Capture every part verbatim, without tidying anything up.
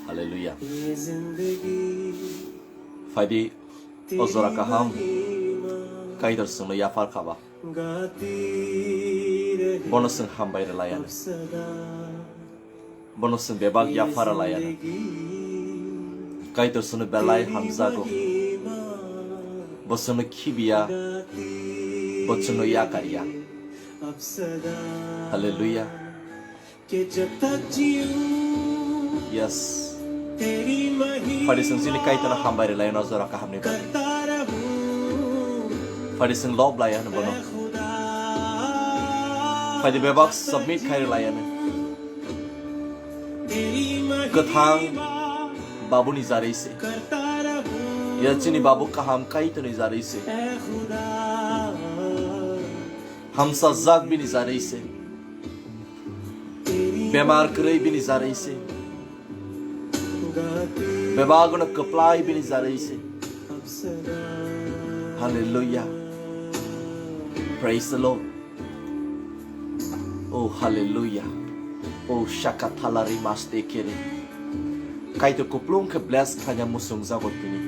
Hallelujah. Phaidi o jora kaham Kaitor chwngno yaphar khaba. Bono chwng hambai rwlaiya. Bono chwng bebak yaphar rwlaiya. Kaitor chwngno belai hamjago. Bo chwngno khibiya. Bo chwngno yakarya. Hallelujah. Yes. Phaidi chwng chini Kaitorno hambai rwlai no jora kahamni bagwi. Phaidi chwng lob lai ano bono. Phaidi bebak submit khai rwlai ano. Kwthang babuni jarwi se. Ya chini babu kaham Kaitorni jarwi se. Hamsajak bini jarwi se. Bemar kwrwi bini jarwi se. Bebak no kwplai bini jarwi se. Hallelujah. Praise the Lord. Oh, hallelujah. Oh, shakathalari maste kere. Kaitor kuplung khe bless khlaina muchungjago tini.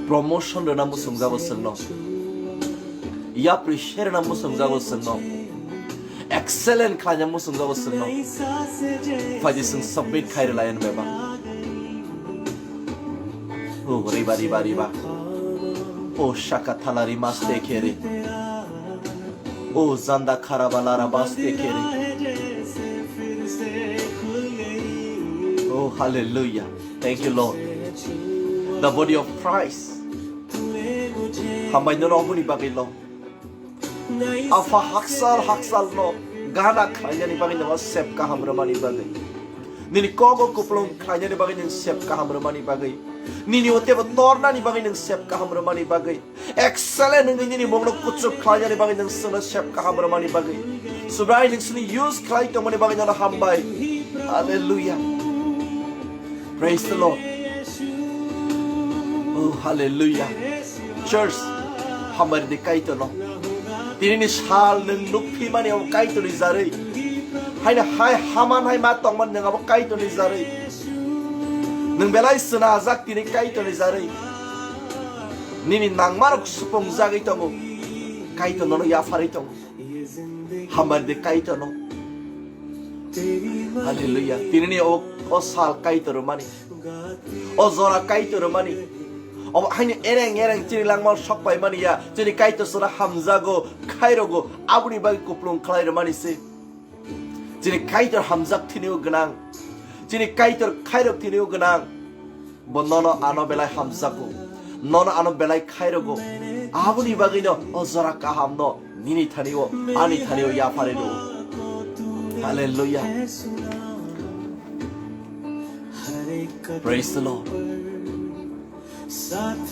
Promotion rwna muchungjago chwngno. Yapri serna muchungjago chwngno. Excellent khlaina muchungjago chwngno. Phaidi chwng submit khai rwlai bebak. Oh, riba, riba, riba. Oh, shakathalari maste kere. Oh, zanda kharabalara baste kere. Oh, hallelujah. Thank you, Lord. The body of Christ. Hambai no romuni bagwi lo. Apha haksal haksal no gana khlainani bagwi no sep kaham rwmani bagwi. Nini kogo kuplung khlainani bagwi nang sep kaham rwmani bagwi. Nini otebo tornani bagwi nang sep kaham rwmani bagwi. Excellent wngwi nini mungno kuchuk khlainani bagwi nang chwngno sep kaham rwmani bagwi. Subrai nang chwngno use khlai tongmani bagwi nono hambai. Hallelujah. Praise the Lord. Oh, hallelujah. Church, hambai rwdi Kaitorno. Tinini sal nwng nukphimani abo Kaitorni jarwi. Haino hai haman hai ma tongmani nwng abo Kaitorni jarwi. Nwng belai swnajak tini Kaitorni jarwi. Nini nangmarok supungjagwi tongo. Kaitor nono yapharwi tongo. Hambai rwdi Kaitorno. Hallelujah. Tinini o, o sal Kaitor rwmani. O jora Kaitor rwmani. Obo haino ereng ereng chini langmao sokpaimani ya. Chini Kaitor sora hamjago, khairogo, aboni bagwi kuplung khlai rwmani se. Chini Kaitor hamjak thinio gwnang. Chini Kaitor khairok thinio gwnang. Bo nono ano belai hamjago. Nono ano belai khairogo. Aboni bagwino o jora kahamno nini thanio, ani thanio yapharwi rwo. Hallelujah. Praise the Lord.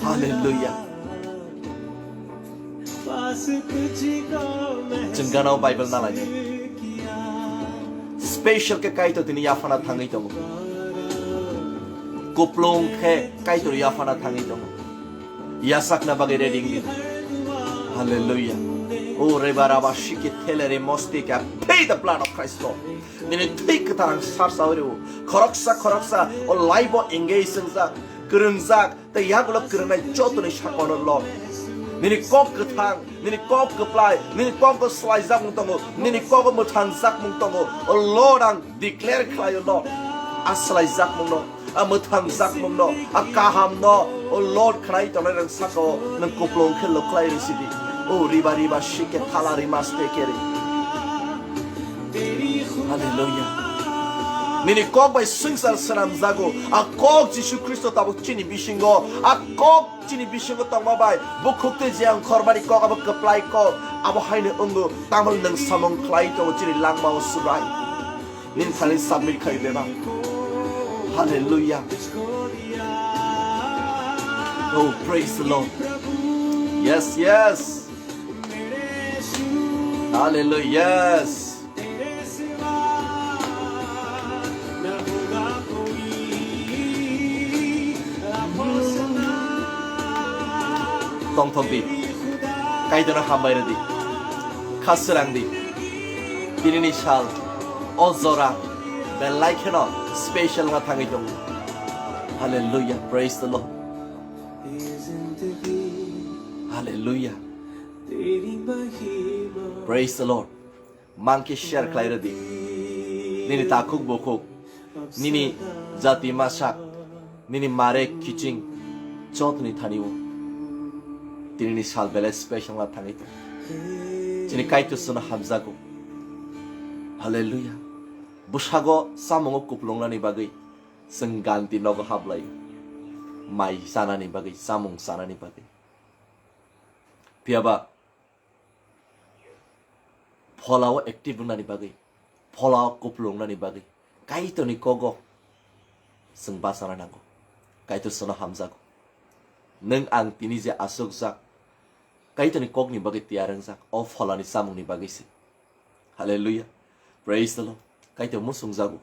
Hallelujah. Chwng gana o Bible nalaidi. Special khe Kaitor tini yaphana thangwi tongo. Kuplung khe Kaitor yaphana thangwi tongo. Yasakna bagwi ready wngdi. Hallelujah. O reba raba shiki thelere mostika. Pay the blood of Christ, Lord. Nini thwi kwthar ang sarsa wi rwo. Khoroksa khoroksa o life o engage wngjak, kwrwngjak, tei yagulo kwrwngnai jotoni sakano Lord. Nini kok kwthang, nini kok kwplai, nini kok bo swlaijakmung tongo, nini kok bo mwthangjakmung tongo. O Lord, ang declare khlaio Lord. A swlaijakmungno, a mwthangjakmungno, a kahamno, o Lord, khnai tongnai rang saka o nwng kuplung khe lukhlai rw sidi. O riba riba shike thala rima stekeri. Hallelujah. Nini kok bai swngchar swnamjago. A kok Jisu Khristo tabuk chini bisingo. A kok chini bisingo tongma bai bukhuk twi je ang khormani kok abo kwplai kok. Abo haino wngo. Tamoni nwng samung khlai tongo chini langmao Subrai. Nini thani submit khai bebak. Hallelujah. Oh, praise the Lord. Yes, yes. Hallelujah. Yes. Tongthok di. Kaitorno hambai rw di. Kha srang di. Tinini sal. O jora. Belai kheno special wngna thangwi tongo. Hallelujah. Praise the Lord. Hallelujah. Praise the Lord. Mangke share khlai rwdi. Nini takhuk bukhuk, nini jati masak, nini mare kiching, jotoni thani o. Tinini sal belai special na thangwi tong. Chini Kaitor sono hamjago. Hallelujah. Bwsago samungo kuplungnani bagwi, chwng ganti nogo hablai. Mai chanani bagwi, samung chanani bagwi. Phiyaba pholao active wngnani bagwi, pholao kuplung wngnani bagwi Kaitorni kogo chwng bachana nango. Kaitor sono hamjago. Nwng ang tini je aswkjak, Kaitorni kokni bagwi tiyar wngjak, o pholani chamungni bagwi se. Hallelujah. Praise the Lord. Kaitor musungjago.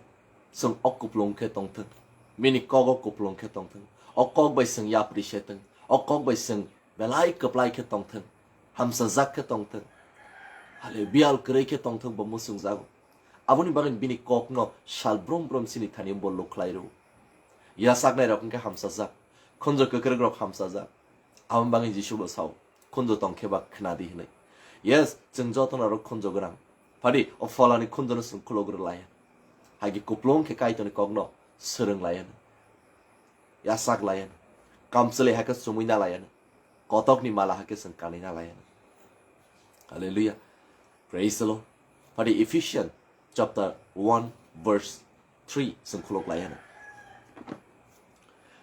Chwng o kuplung khe tongthwng. Bini kogo kuplung khe tongthwng. O kok bai chwng yapri se thwng. O kok bai chwng belai kwplai khe tongthwng. Hamsajak khe tongthwng. Hale biyal kwrwi khe tongthwng bo musungjago. Aboni bagwi bini kokno sal brum brum chini thani bo lukhlai rw. Yachaknai rok hwnkhe hamsajak. Khunju kwkrwk rok hamsajak. Aboni bagwi Jisu bo sao, "Khunju tong khe ba khna di," hwnwi. Yes, chwng jotono aro khunju gwnang. Phadi, o pholani khunjuno chwng khulok rw lai. Hagi kuplung khe Kaitorni kokno swrwng lai. Yachak lai. Kamchwlwi hai khe chumui na lai. Kotokni mala hai khe chwng kanwi na lai. Hallelujah. Praise the Lord. Phadi Ephesians chapter one verse three chwng khulok lai.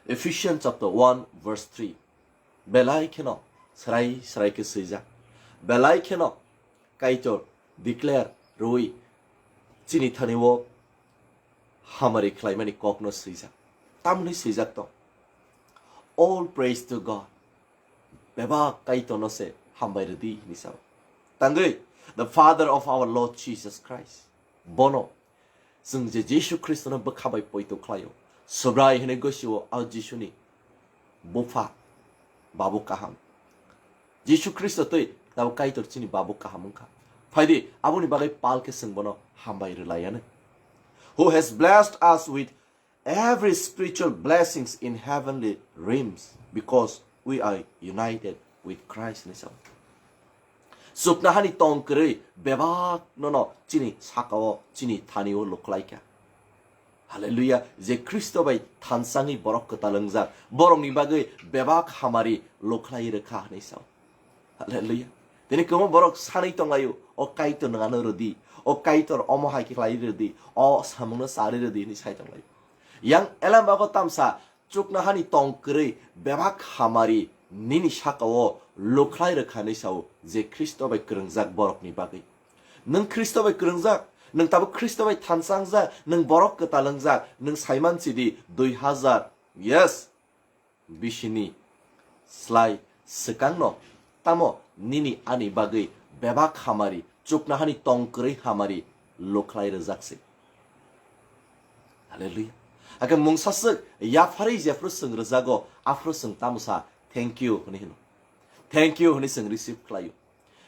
Ephesians chapter one verse three. Belai kheno srai srai khe swijak. Belai kheno Kaitor declare rwui chini thani o hamari khlaimani kokno swijak. Tamni swijak tong. All praise to God. Bebak Kaitorno se hambai rwdi hwnwi sao. Tangwi, the Father of our Lord Jesus Christ. Bono chwng je Jisu Khristono bwkha bai poito khlaio, Subrai hwnwi gosio, a Jisuni bupha, babu kaham. Jisu Khristo twi tabuk Kaitor chini babu kaham wngkha. Phaidi, aboni bagwi pal khe chwng bono hambai rwlaianw. Who has blessed us with every spiritual blessings in heavenly realms because we are united with Christ hwnwi sao. Chuknohani tong kwrwi bebak nono chini sakao, chini thani o lukhlaikha. Hallelujah. Je Khristo bai thansangwi borok kwtal wngjak, borokni bagwi bebak hamari lukhlai rwkha hwnwi sao. Hallelujah. Tini kwbangma borok sanwi tonglaio, "O Kaitor nwngano rwdi, o Kaitor omo hai khe khlai rwdi, o samungno charwi rwdi," hwnwi sai tonglaio. Yang elembako tamsa chuknohani tong kwrwi bebak hamari nini sakao lukhlai rwkha hwnwi sao, je Khristo bai kwrwngjak borokni bagwi. Nwng Khristo bai kwrwngjak, nwng tabuk Khristo bai thansangjak, nwng borok kwtal wngjak, nwng saiman sidi dui hazar, yes, bisini slai swkangno tamo nini ani bagwi bebak hamari, chuknohani tong kwrwi hamari lukhlai rwjak se. Hallelujah. Hakhe mungsa swk yapharwi jephru chwng rwjago, aphru chwng tamo sa, "Thank you," hwnwi hwno. "Thank you," hwnwi chwng receive khlaio.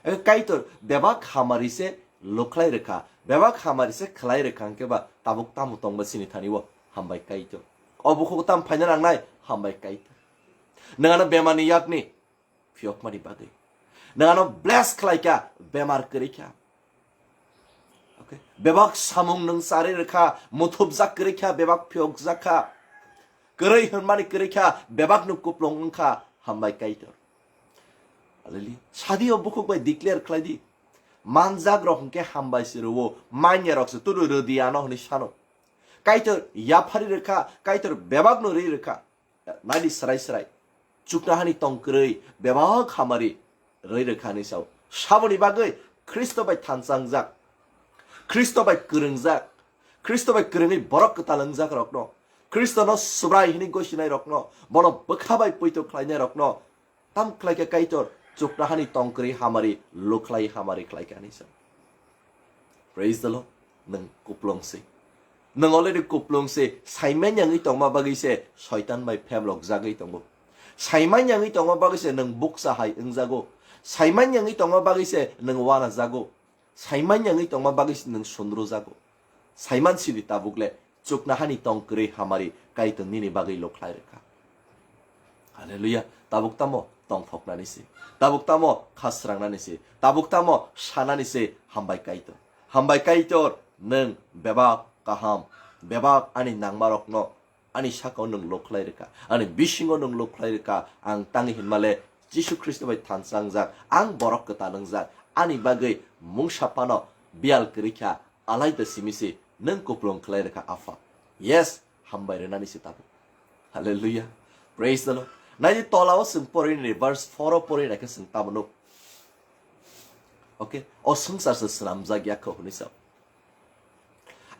Hakhe Kaitor bebak hamari se lukhlai rwkha, bebak hamari se khlai rwkha, hwnkhe ba tabuk tamo tongba chini thani o hambai Kaitor. O bukhuk tam phaina nangnai, hambai Kaitor. Nwng ano bemarni yakni phiyokmani bagwi. Nwng ano bless khlaikha, bemar kwrwikha. Okay. Bebak samung nwng charwi rwkha, muthubjak kwrwikha, bebak phiyokjakha. Kwrwi hwnmani kwrwikha, bebak nwng kuplung wngkha, hambai Kaitor. Hallelujah. Sadi o bukhuk bai declare khlai di. Manjak rok hwnkhe hambai se rwo, manya rok se turu rwdi ano hwnwi sano. Kaitor yaphari rwkha, Kaitor bebak no rwi rwkha. Nadi srai srai. Chuknohani tong kwrwi bebak hamari rwi rwkha hwnwi sao. Saboni bagwi Khristo bai thansangjak, Khristo bai kwrwngjak, Khristo bai kwrwngwi borok kwtal wngjak rokno, Khristono Subrai hwnwi gosinai rokno, bono bwkha bai poito khlainai rokno, tam khlaikha Kaitor, chuknohani tong kwrwi hamari, lukhlai hamari khlaikha hwnwi sao. Praise the Lord. Nwng kuplung se. Nwng already kuplung se, saimanya wngwi tongma bagwi se Soitan bai phemlok jagwi tongo. Saimanya wngwi tongma bagwi se nwng bukcha hai wngjago. Saimanya wngwi tongma bagwi se nwng wana jago. Saimanya wngwi tongma bagwi se nwng sundru jago. Saiman sidi tabuk le chuknahani tong kwrwi hamari Kaitor nini bagwi lukhlai rwkha. Hallelujah. Tabuk tamo tongthoknani se. Tabuk tamo khasrangnani se. Tabuk tamo sanani se. Hambai Kaitor. Hambai Kaitor, nwng bebak kaham, bebak ani nangmarokno ani sakao nwng lukhlai rwkha. Ani bisingo nwng lukhlai rwkha. Ang tangwi hinmale Jisu Khristo bai thansa wngjak. Ang borok kwtal wngjak. Ani bagwi mungsa phano biyal kwrwi kha. Alaida simi se nwng kupulung khlai rwkha, Apha. Yes, hambai rwnani se tabuk. Hallelujah. Praise the Lord. Naidi tolao chwng porini, verse four o pori naikhe chwng tamo nuk. Okay. O swngchar se swnamjak ya kho hwnwi sao.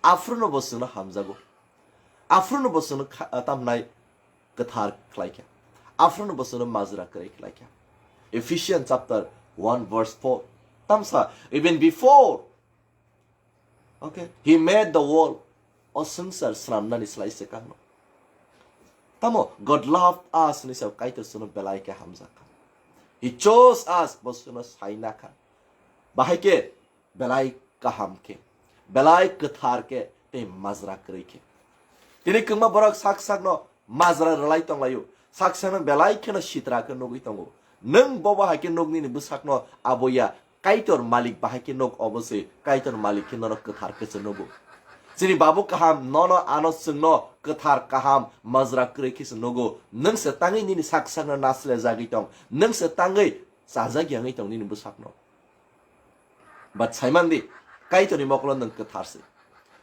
Aphruno bo chwngno hamjago. Aphruno bo chwngno kha-, tamnai kwthar khlai kha. Aphruno bo chwngno majra kwrwi khlai kha. Ephesians chapter one verse four. Tamsa, even before, okay, he made the world. O swngchar swnamnani slai swkangno. Tamo, God loved us hwnwi sao Kaitor chwngno belai khe hamjak kha. He chose us, bo chwngno saina kha. Bahai khe belai kaham khe, belai kwthar khe, tei majra kwrwi khe. Tini kwbangma borok sak sakno majra rwlai tonglaio, sak sakno belai kheno sitra khe nugwi tongo. Nwng bo bahai khe nuk nini bwsakno abo ya, Kaitor malik bahai khe nuk obo se, Kaitor malik khe nono kwthar khe se nugo. Chini babu kaham nono ano chwngno kwthar kaham majra kwrwi khe se nugo. Nwng se tangwi nini sak sakno naslejagwi tong, nwng se tangwi chajak yangwi tong nini bwsakno. But saimandi, Kaitorni mokolo nwng kwthar se.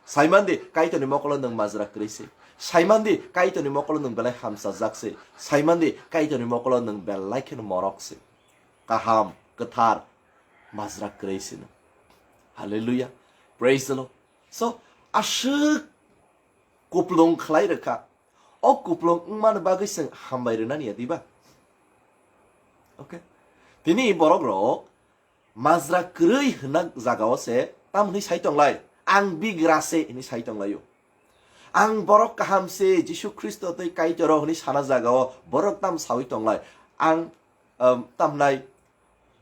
Saimandi, Kaitorni mokolo nwng majra kwrwi se. Saimandi, Kaitorni mokolo nwng belai hamsajak se. Saimandi, Kaitorni mokolo nwng belai kheno morok se. Kaham, kwthar, majra kwrwi se nwng. Hallelujah. Praise the Lord. So, aswk kuplung khlai rwkha. O kuplung wngmani bagwi chwng hambai rwnani ya diba? Okay. Tini borok rok majra kwrwi hwnna jagao se tam hwnwi sai tonglai, "Ang bigra se," hwnwi sai tonglaio. "Ang borok kaham se, Jisu Khristo tei Kaitor o," hwnwi sana jagao borok tam saui tonglai, "Ang, um, tamnai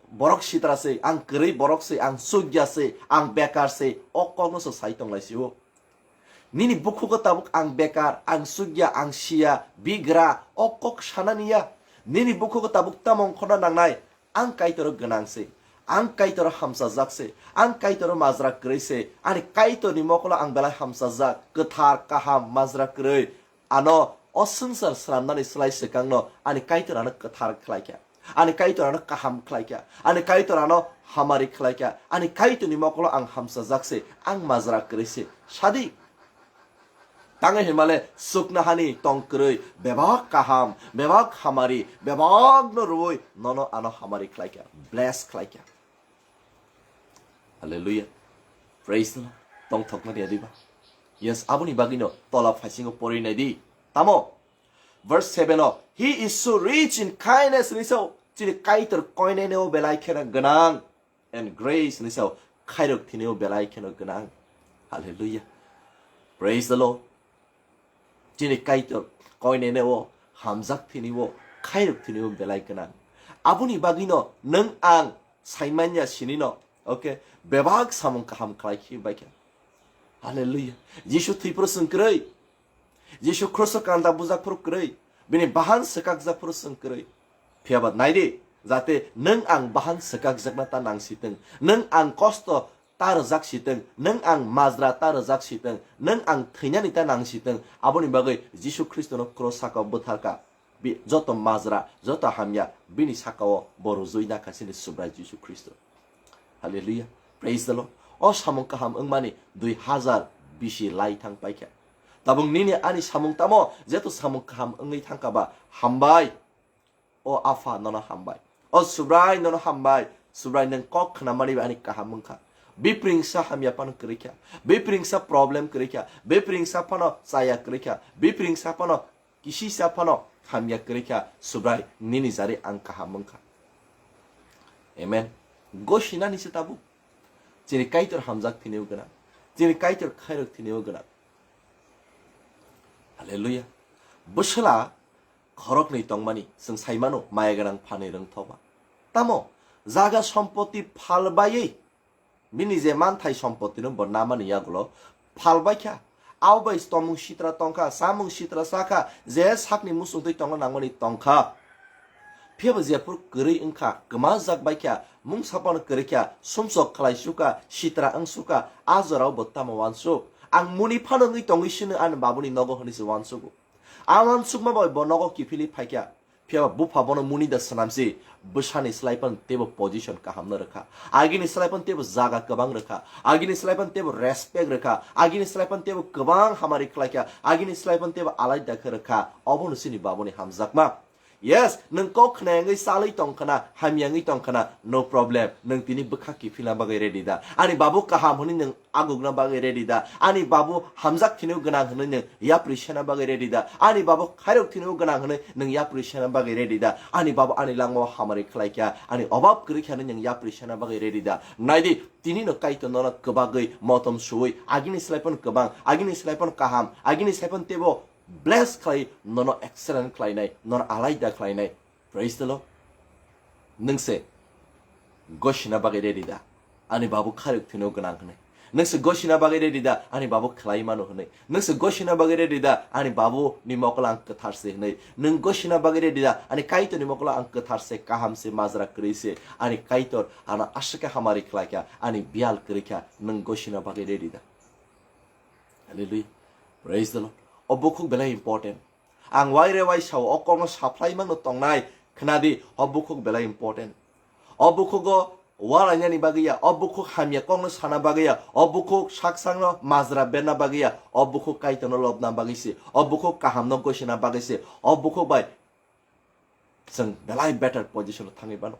borok sitra se, ang kwrwi borok se, ang chukya se, ang bekar se," o kokno se sai tonglai sio. Nini bukhugo tabuk "Ang bekar, ang chukya, ang siya, bigra," o kok sanani ya. Nini bukhugo tabuk tamo wngkhorna nangnai, "Ang Kaitor gwnang se, ang Kaitor hamsajak se, ang Kaitor majra kwrwi se, ani Kaitorni mokolo ang belai hamsajak, kwthar, kaham, majra kwrwi." Ano o swngchar swnamnani slai swkangno ani Kaitor ano kwthar khlai kha. Ani Kaitor ano kaham khlai kha. Ani Kaitor ano hamari khlai kha. Ani Kaitorni mokolo ang hamsajak se, ang majra kwrwi se. Sadi. Tangwi himale sukna hani tong kwrwi, bebak kaham, bebak hamari, bebakno rwui nono ano hamari khlai kha, bless khlai kha. Hallelujah. Praise the Lord. Tongthokma dia diba? Yes, aboni bagwino tola phaisingo pori nai di. Tamo? Verse seven o, "He is so rich in kindness," hwnwi sao, chini Kaitor koinene o belai kheno gwnang, "and grace," hwnwi sao, khairok thini o belai kheno gwnang. Hallelujah. Praise the Lord. Chini Kaitor koinene o hamjak thini o, khairok thini o belai gwnang. Aboni bagwino nwng ang saimanya sinino, okay, bebak samung kaham khlai khi baikha. Hallelujah. Jisu thwi phuru chwng kwrwi. Jisu kruso kanda bujak phuru kwrwi. Bini bahan swkakjak phuru chwng kwrwi. Phiyaba naidi, jate nwng ang bahan swkakjakna ta nangsitwng, nwng ang kosto ta rwjak sitwng, nwng ang majra ta rwjak sitwng, nwng ang thwinani ta nangsitwng, aboni bagwi Jisu Khristono kros sakao bwtharka. Bi-, joto majra, joto hamya bini sakao bo rwjui nakha chini Subrai Jisu Khristo. Hallelujah. Praise the Lord. O samung kaham wngmani dui hazar bisi lai thang paikha. Tabuk nini ani samung tamo, jeto samung kaham wngwi thangkha ba, hambai. O Apha, nono hambai. O Subrai, nono hambai. Subrai, nwng kok khnamani bai ani kaham wngkha. Bipringsa hamya phano kwrwi kha. Bipringsa problem kwrwi kha. Bipringsa phano chaya kwrwi kha. Bipringsa phano kisisa phano hamya kwrwi kha. Subrai, nini jari ang kaham wngkha. Amen. Gosinani se tabuk. Chini Kaitor hamjak thini o gwnang. Chini Kaitor khairok thini o gwnang. Hallelujah. Bwswla khoroknwi tongmani chwng sai mano, maya gwnang phanwi rwngthoma. Tamo jaga sompoti phalbaiwi bini je manthai sompotino bo namani yagulo phalbaikha, Abo bai tomung sitra tongkha, samung sitra sakha, je sakni muchungtwi tongna nangmani tongkha. Phiya bo jephuru kwrwi wngkha, kwmajak baikha, mungsa phano kwrwikha, sumsok khlai sukha, sitra wng sukha, a jorao bo tamo uansuk. Ang muni phano wngwi tongwi sino ani babuni nogo hwnwi se uansugo. A uansukma bai bo nogo kiphilwi phaikha. Phiya ba bupha bono muni da swnamsi, bwsani slai phano teibo position kaham no rwkha. Agini slai phano teibo jaga kwbang rwkha. Agini slai phano teibo respect rwkha. Agini slai phano teibo kwbang hamari khlaikha. Agini slai phano teibo alai da khe rwkha. Obono chini babuni hamjakma. Yes, nwng kok khna wngwi salwi tong khna, hamya wngwi tong khna, no problem. Nwng tini bwkha kiphilna bagwi ready da? Ani babu kaham hwnwi nwng agukna bagwi ready da? Ani babu hamjak thwinwi gwnang hwnwi nwng yapri sena bagwi ready da? Ani babu khairok thwinwi gwnang hwnwi nwng yapri sena bagwi ready da? Ani babu ani langmao hamari khlai kha, ani obab kwrwi kha hwnwi nwng yapri sena bagwi ready da? Naidi, tini no Kaitor nono kwbagwi motom suwi, agini slai phano kwbang, agini slai phano kaham, agini slai phano teibo bless khlai, nono excellent khlainai, nono alaida khlainai. Praise the Lord. Nwng se gosina bagwi ready da? Ani babu kharok thwino gwnang hwnwi. Nwng se gosina bagwi ready da? Ani babu khlai mano hwnwi. Nwng se gosina bagwi ready da? Ani babu ni mokol ang kwthar se hwnwi. Nwng gosina bagwi ready da? Ani Kaitor ni mokol ang kwthar se, kaham se, majra kwrwi se. Ani Kaitor ano aswk khe hamari khlai kha, ani biyal kwrwi kha. Nwng gosina bagwi ready da? Hallelujah. Praise the Lord. O bukhuk belai important. Ang waire wai sao, o kokno saphlai mangno tongnai. Khnadi, o bukhuk belai important. O bukhugo walainani bagwi ya, o bukhuk hamya kokno sana bagwi ya, o bukhuk saksangno majra berna bagwi ya, o bukhuk Kaitorno lobna bagwi se, o bukhuk kahamno gosina bagwi se, o bukhuk bai chwng belai better position o thangwi mano.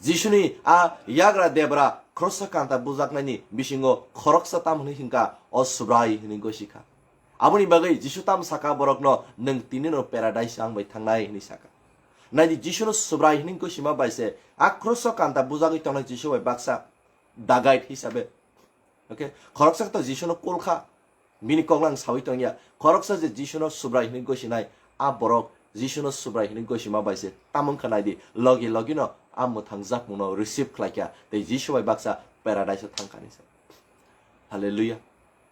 Jisuni a yagra debra khorosa kanta bujaknaini bisingo khoroksa tam hwnwi hwnkha o Subrai hwnwi gosikha. Aboni bagwi Jisu tam saka borokno, "Nwng tini no paradise ang bai thangnai," hwnwi saka. Naidi, Jisuno Subrai hwnwi gosima bai se a khorosa kanta bujagwi tongnai Jisu bai baksa dagait hisabe. Okay, khoroksa to Jisuno kulkha, bini kokno ang sawi tongya. Khoroksa je Jisuno Subrai hwnwi gosinai, a borok Jisuno Subrai hwnwi gosima bai se tamung kha naidi, logi logi no a mwthang jakmungno receive khlai kha, tei Jisu bai baksa paradise o thang kha ni se. Hallelujah.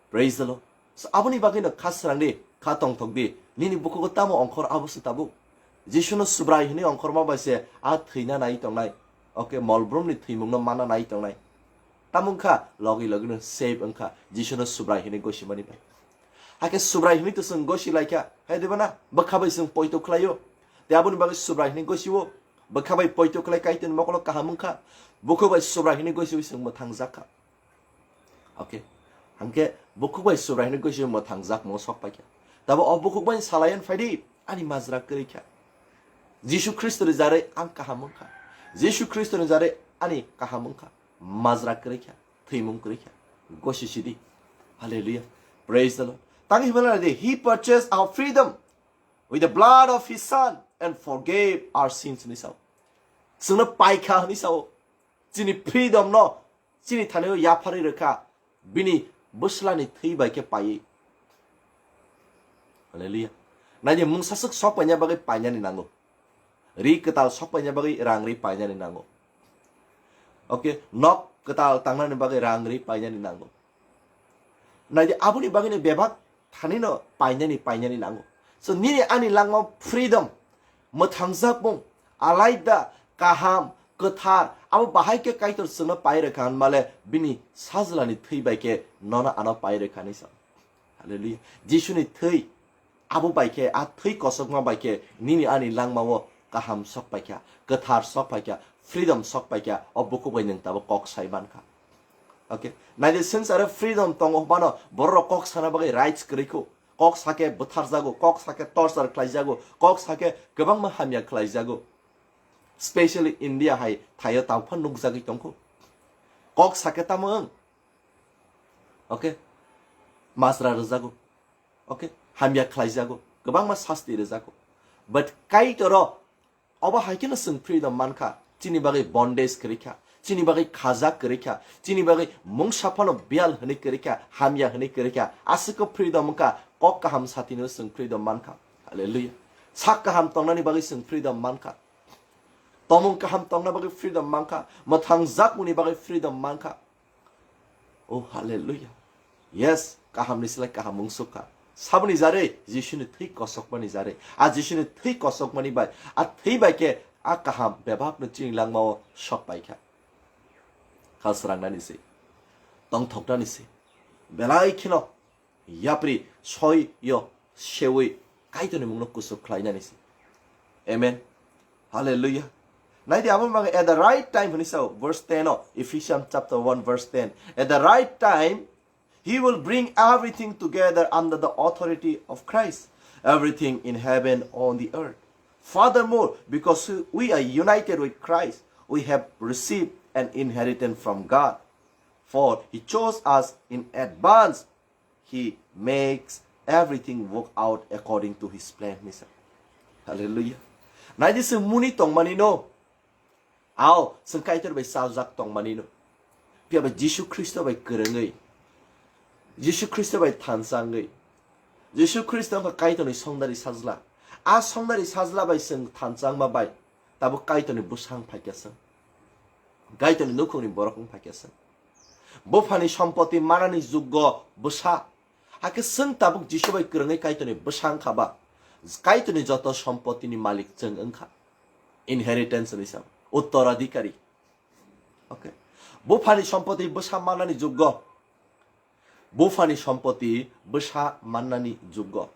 Praise the Lord. So, aboni bagwi no kha srang di, kha tongthok di. Nini bukhugo tamo ongkhor abo se tabuk. Jisuno Subrai hwnwi ongkhorma bai se a thwina nai tongnai. Okay, molbrumni thwimungno mana nai tongnai. Tamo wngkha, logi logi no save wngkha, Jisuno Subrai hwnwi gosimani bai. Hakhe Subrai hwnwi to chwng gosi lai kha, hai diba na? Bwkha bai chwng poito khlaio. Tei aboni bagwi Subrai hwnwi gosio. Bwkha bai poito khlai Kaitorni mokolo kaham wngkha. Bukhuk bai Subrai hwnwi gosiwi chwng mwthang jak kha. Okay. Hangkhe bukhuk bai Subrai hwnwi gosiwi mwthang jakmung sok pai kha. Tabo o bukhuk bai salayan phai di, ani majra kwrwi kha. Jisu Khristoni jarwi ang kaham wng kha. Jisu Khristoni jarwi ani kaham wng kha. Majra kwrwi kha, thwimung kwrwi kha. Gosi sidi. Hallelujah. Praise the Lord. Tang himala de, "He purchased our freedom with the blood of his son and forgave our sins," hwnwi sao. Chwngno pai kha hwnwi sao. Chini freedom no chini thani o yapharwi rwkha, bini bwslani thwi bai khe paiwi. Hallelujah. Naidi, mungsa swk sok paina bagwi painani nango. Ri kwtal sok paina bagwi rang ri painani nango. Okay, nok kwtal tangnani bagwi rang ri painani nango. Naidi, aboni bagwino bebak thanino painani, painani nango. So, nini ani langma freedom, mwthangjakmung, alaida, kaham, kwthar, abo bahai khe Kaitor chwngno pai rwkha hwnmale bini sajlani thwi bai khe nono ano pai rwkha ni sa. Hallelujah. Jisuni thwi, abo bai khe, a thwi kosokma bai khe nini ani langmao kaham sok pai kha, kwthar sok pai kha, freedom sok pai kha, o bukhuk bai nwng tabuk kok sai man kha. Okay. Naidi, swngcharo freedom tongo hwnbano bororok kok sana bagwi rights kwrwi kho. Kok sakhe bwtharjago, kok sakhe torture khlaijago, kok sakhe kwbangma hamya khlaijago. Specially India hai thaio tawpha nukjagwi tongkho. Kok sakhe tamo wng? Okay? Majra rwjago. Okay? Hamya khlaijago. Kwbangma sasti rwjago. But Kaitoro obo hai kheno chwng freedom mankha. Chini bagwi bondage kwrwi kha. Chini bagwi khajak kwrwi kha. Chini bagwi mungsa phano biyal hwnwi kwrwi kha. Hamya hwnwi kwrwi kha. Aswkhe freedom wngkha. Kok kaham satino chwng freedom mankha. Hallelujah. Sak kaham tongnani bagwi chwng freedom mankha. Tomung kaham tongna bagwi freedom mankha. Mwthang jakmungni bagwi freedom mankha. Oh, hallelujah. Yes, kahamni slai kaham wngsuk kha. Saboni jarwi Jisuni thwi kosokmani jarwi. A Jisuni thwi kosokmani bai, a thwi bai khe a kaham bebakno chini langmao sok pai kha. Kha srangnani se, tongthoknani se, belai kheno yapri soi yo sewi Kaitorni mungno kuchuk khlainani se. Amen. Hallelujah. Naidi abo mang at the right time hwnwi sao, verse ten o, Ephesians chapter one verse ten. At the right time, he will bring everything together under the authority of Christ, everything in heaven, on the earth. Furthermore, because we are united with Christ, we have received an inheritance from God. For he chose us in advance, he makes everything work out according to his plan. Hwnwi sa. Hallelujah. Naidi se muni tongmani no. Ao, chwng Kaitor bai chaljak tongmani no. Phiya ba Jisu Khristo bai kwrwngwi, Jisu Khristo bai thansa wngwi, Jisu Khristo wngkha Kaitorni songdari sajla. A songdari sajla bai chwng thansa wngma bai tabuk Kaitorni bwsa wng phaikha chwng. Kaitorni nukhungni borok wng phaikha chwng. Buphani sompoti manani juggo bwsa. Hakhe chwng tabuk Jisu bai kwrwngwi Kaitorni bwsa wngkha ba, Kaitorni joto sompotini malik chwng wngkha. Inheritance hwnwi sa, uttoradhikari. Okay. Buphani sompoti bwsa mannani juggo. Buphani sompoti bwsa mannani juggo.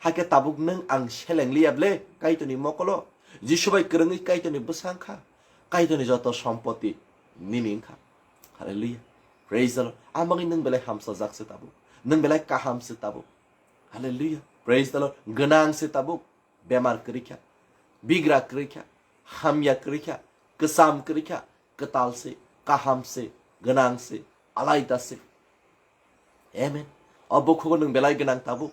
Hakhe tabuk nwng ang seleng liya ble Kaitorni mokolo. Jisu bai kwrwngwi Kaitorni bwsa wngkha. Kaitorni joto sompoti nini wngkha. Hallelujah. Praise the Lord. Amagwi nwng belai hamsajak se tabuk. Nwng belai kaham se tabuk. Hallelujah. Praise the Lord. Gwnang se tabuk. Bemar kwrwi kha, bigra kwrwi kha, hamya kwrwi kha, kwcham kwrwi kha, kwtal se, kaham se, gwnang se, alaida se. Amen. O bukhugo nwng belai gwnang tabuk.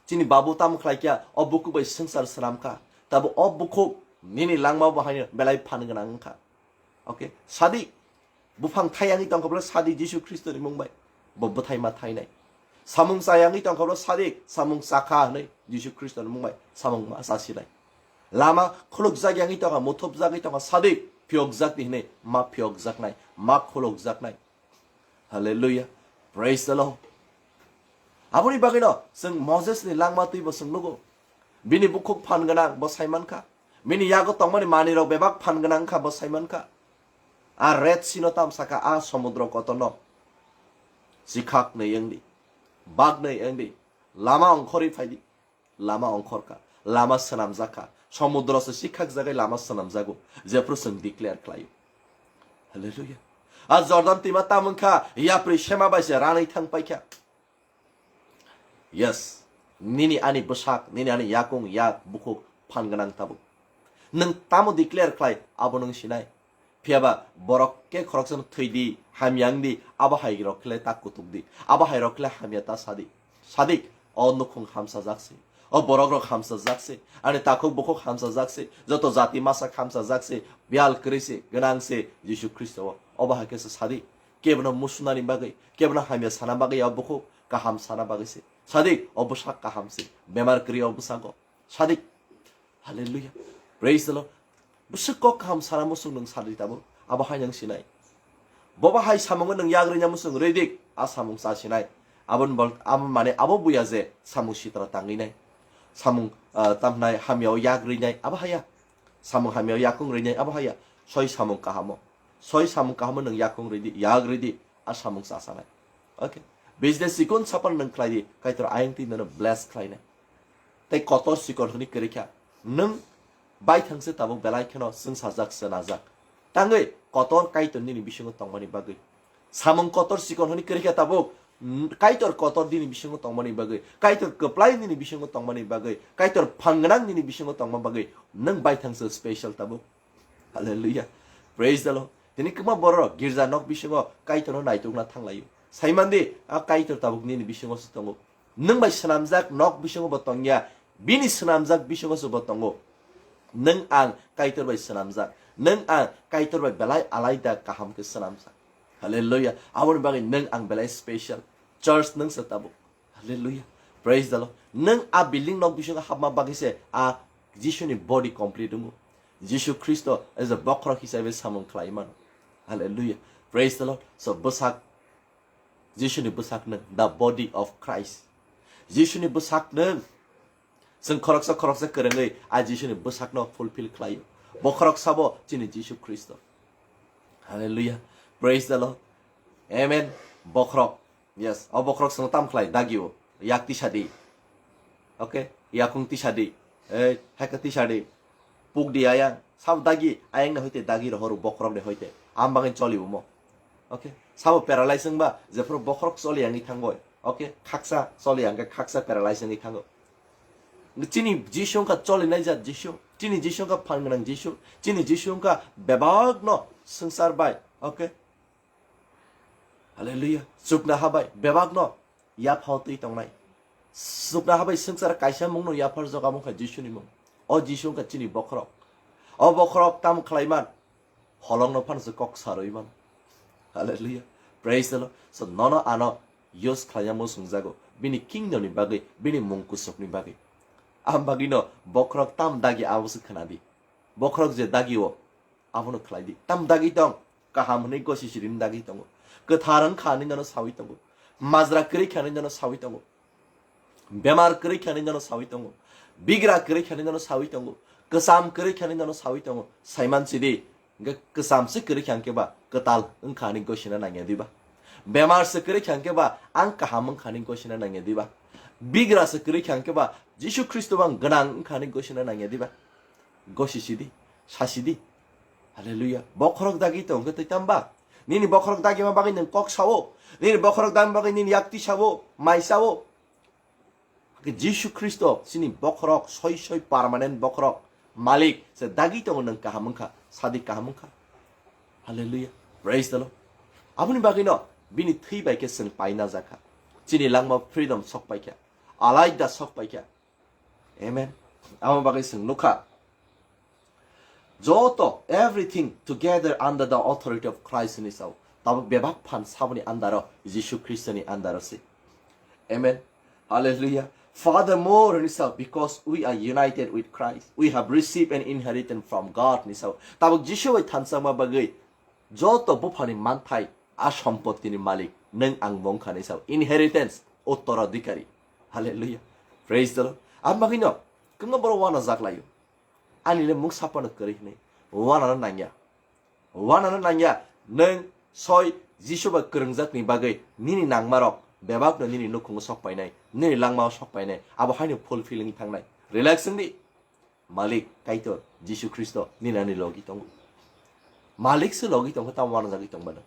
Chini babu tamo khlai kha, o bukhuk bai swngchar swnam kha. Tabuk o bukhuk nini langma bo haino belai phan gwnang wng kha. Okay, sadi. Buphang thai yangwi tongkha bwle sadi Jisu Khristo ni mung bai. Bo bwthai ma thainai. Samung cha yangwi tongkha bwle sadi samung cha kha hwnwi Jisu Khristo ni mung bai samung ma cha sinai. Lama khulukjak yangwi tongkha, muthupjagwi tongkha, sadi phiyokjak di hwnwi ma phiyokjaknai, ma khulukjaknai. Hallelujah. Praise the Lord. Aboni bagwino chwng Moses ni langma twi bo chwng nugo. Bini bukhuk phan gwnang bo sai mankha. Bini yago tongmani manwi rok bebak phan gwnang wngkha bo sai mankha. A Red Sea no tam sakha, a somudro kotor no. Sikhak nai wngdi. Bak nai wngdi. Lama ongkhorwi phaidi. Lama ongkhorkha, lama swnamjakha, somudro se sikhakjagwi lama swnamjago, jephru chwng declare khlaio. Hallelujah. A Jordan twima tamung kha, yapri sema bai se ranwi thang paikha. Yes, nini ani bwsak, nini ani yakung, yak, bukhuk, phan gwnang tabuk. Nwng tamo declare khlai, abo nwng sinai. Phiyaba borok khe khoroksano thwi di, hamya wng di, abo hai rok khle ta kutuk di, abo hai rok khle hamya ta sa di. Sadik, o nukhung hamsajak se, o borok rok hamsajak se, ani takhuk bukhuk hamsajak se, joto jati masa hamsajak se, biyal kwrwi se, gwnang se, Jisu Khristo o. Obo hai khe se sadi, kebono musunani bagwi, kebono hamya sana bagwi o bukhuk kaham sana bagwi se. Sadik, o bwsak kaham se, bemar kwrwi o bwsago. Sadik. Hallelujah. Praise the Lord. Bwswk kok kaham sana muchung nwng sadi tabuk. Abo hai nwng sinai. Bobo hai samungo nwng yak rwina muchung rwi dik, a samung cha sinai. Aboni bol-, abo mane abo buya je samung sitra tangwi nai. Samung, ah, tamhnai hamyao yak rwi nai, abo haya. Samung hamyao yakung rwi nai, abo haya. Soi samung kahamo. Soi samung kahamo nwng yakung rwi di, yak rwi di, a samung cha sanai. Okay. Business sikon sapan nwng khlai di, Kaitor ayang twi nono bless khlai nai. Tei kotor sikon hwnwi kwrwi kha. Nwng baithang se tabuk belai kheno chwngsajak, swnajak. Tangwi kotor Kaitor nini bisingo tongmani bagwi. Samung kotor sikon hwnwi kwrwi kha tabuk, mm, Kaitor kotor nini bisingo tongmani bagwi. Kaitor kwplai nini bisingo tongmani bagwi. Kaitor phan gwnang nini bisingo tongma bagwi. Nwng baithang se special tabuk. Hallelujah. Praise the Lord. Tini kwma borok girja nok bisingo Kaitorno naitukna thanglaio. Saimandi, a Kaitor tabuk nini bisingo se tongo. Nwng bai swnamjak nok bisingo bo tongya, bini swnamjak bisingo se bo tongo. Nwng ang Kaitor bai swnamjak, nwng ang Kaitor bai belai alaida kaham khe swnamjak. Hallelujah. Aboni bagwi nwng ang belai special. Church nwng se tabuk. Hallelujah. Praise the Lord. Nwng a building nok bisingo hapma bagwi se a Jisuni body complete wngo. Jisu Khristo as a bokhorok hisabe samung khlai mano. Hallelujah. Praise the Lord. So, bwsak Jisuni bwsak nwng, the body of Christ. Jisuni bwsak nwng. Chwng khoroksa khoroksa kwrwngwi a Jisuni bwsakno fulfill khlaio. Bokhorok sabo chini Jisu Khristo. Hallelujah. Praise the Lord. Amen. Bokhorok. Yes. O bokhorok chwngno tam khlai dagio. Yak tisa di. Okay. Yakung tisa di. Ei, haka tisa di. Puk di ayang. Sabo dagi. Ayang na hoite dagi rohoru bokhorok de hoite. Am bagin choli umo. Okay. Sabo paralyze wngba. Jephuru bokhorok choli yangi thangoi. Okay. Khaksa choli yangkhe khaksa paralyze wngwi thango. Chini Jisu wngkha cholinai jat Jisu. Chini Jisu wngkha phan gwnang Jisu. Chini Jisu wngkha bebakno swngchar bai. Okay. Hallelujah. Chukna habai bebakno yaphao twi tongnai. Chukna habai swngchar kaisa mungno yapharjak, amo wngkha Jisuni mung. O Jisu wngkha chini bokhorok. O bokhorok tamo khlaiman? Holongno phano se kok sarwi mano. Hallelujah. Praise the Lord. So nono ano use khlaina muchungjago. Bini kingdom ni bagwi, bini mung kusuk ni bagwi. Am bagwi no bokhorok tam dagi abo se khna di. Bokhorok je dagi o, abono khlai di. Tam dagi tong, kaham hwnwi gosi sirini dagi tongo. Kwthar wngkha hwnwi nono sawi tongo. Majra kwrwi kha hwnwi nono sawi tongo. Bemar kwrwi kha hwnwi nono sawi tongo. Bigra kwrwi kha hwnwi nono sawi tongo. Kwcham kwrwi kha hwnwi nono sawi tongo. Saiman sidi, hwnkhe kwcham se kwrwi kha hwnkhe ba kwtal wngkha hwnwi gosina nangya diba? Bemar se kwrwi kha hwnkhe ba ang kaham wngkha hwnwi gosina nangya diba? Bigra se kwrwi kha hwnkhe ba Jisu Khristo bo ang gwnang wngkha hwnwi gosina nangya diba? Gosi sidi, sa sidi. Hallelujah. Bokhorok dagi tong khe twi tamba? Nini bokhorok dagi ma bagwi nwng kok sao? Nini bokhorok dagi bagwi nini yak twi sao? Mai sao? Jisu Khristo chini bokhorok, soi soi permanent bokhorok. Malik se dagi tongo, nwng kaham wngkha, sadi kaham wngkha. Hallelujah. Praise the Lord. Aboni bagwi no bini thwi bai khe chwng paina jakha. Chini langma freedom sok paikha. Alaida sok paikha. Amen. Amo bagwi chwng nukha. Joto, everything together under the authority of Christ hwnwi sao. Tabuk bebak phan saboni andaro, Jisu Khristoni andaro se. Amen. Hallelujah. Furthermore hwnwi sao, because we are united with Christ, we have received an inheritance from God hwnwi sao. Tabuk Jisu bai thansa wngma bagwi joto buphani manthai, a sompotini malik nwng ang bo wngkha hwnwi sao. Inheritance, uttoradhikari. Hallelujah. Praise the Lord. Ang bagwino kwbangma borok uanajak laio. Ani le mung sapano kwrwi hwnwi. Uanano nangya. Uanano nangya. Nwng soi Jisu bai kwrwngjakni bagwi nini nangmarok bebakno nini nukhungo sok painai, nini langmao sok painai, abo haino fulfill wngwi thangnai. Relax wng di. Malik, Kaitor, Jisu Khristo, nini ani logi tongo. Malik se logi tongkha, tamo uanajagwi tongmano.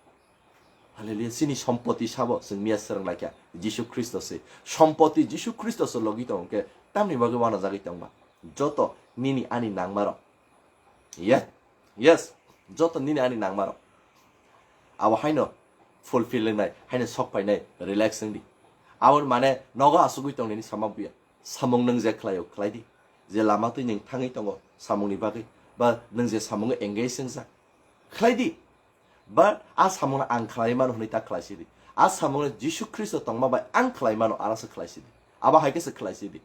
Hallelujah. Chini sompoti sabo chwng miya swrwng laikha, Jisu Khristo se. Sompoti Jisu Khristo se logi tongo khe, tamni bagwi uanajagwi tongba? Joto nini ani nangmarok. Yes. Yes. Joto nini ani nangmarok. Abo haino fulfill wngnai, haino sok phainai, relax wng di. Aboni mane nogo asugwi tong nini sama buya. Samung nwng je khlaio, khlai di. Je lama twi nwng thangwi tongo samungni bagwi, ba nwng je samungo engage wngjak, khlai di. Ba a samungno ang khlai mano hwnwi ta khlai si di. A samungno Jisu Khristo tongma bai ang khlai mano, aro se khlai si di. Abo hai khe se khlai si di.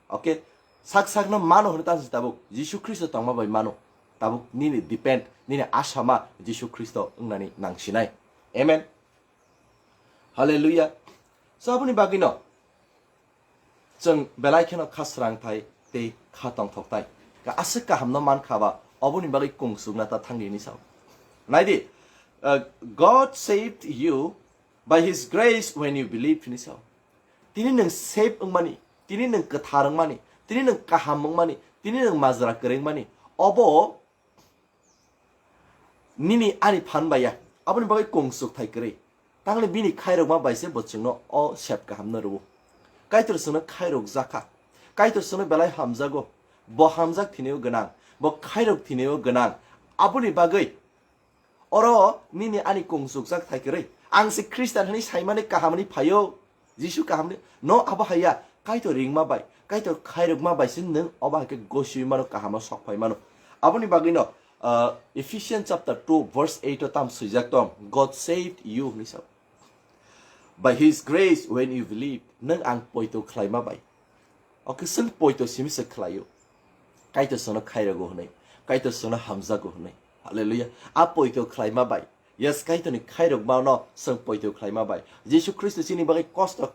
Okay? Sak sakno mano hwnwi ta si tabuk Jisu Khristo tongma bai mano. Tabuk nini depend, nini asama Jisu Khristo wngnani nang sinai. Amen. Hallelujah. So aboni bagwino chwng belai kheno kha srang thai tei kha tongthok thai. Ka aswk kahamno man kha ba, oboni bagwi kung chukna ta thang rini sao. Nai di, uh, "God saved you by his grace when you believed," hini sao. Tini nwng save wngmani, tini nwng kwthar wngmani, tini nwng kaham wngmani, tini nwng majra kwrwi wngmani, obo nini ani phan bai ya, aboni bagwi kung chuk thai kwrwi. Tangni bini khairokma bai se bo chwngno o sep kahamno rwo. Kaitor chwngno khairok jakha. Kaitor chwngno belai hamjago. Bo hamjak thwinio gwnang. Bo khairok thwinio gwnang. Aboni bagwi oro nini ani kung chukjak thai kwrwi. Ang se Khristan hwnwi saimani kahamni phaio. Jisu kahamni no abo haiya, Kaitor ringma bai, Kaitor khairokma bai se nwng obo hai khe gosiwi mano, kahamo sok phai mano. Aboni bagwino, uh, Ephesians chapter two verse eight o tam swijak tong, "God saved you," hwnwi sao. "By his grace when you believe," nwng ang poito khlaima bai. O khe chwng poito simi se khlaio. Kaitor chwngno khairogo hwnwi, Kaitor chwngno hamjago hwnwi. Hallelujah. A poito khlaima bai, Yes, Kaitorni khairokmano chwng poito khlaima bai. Jisu Khristo chini bagwi kosto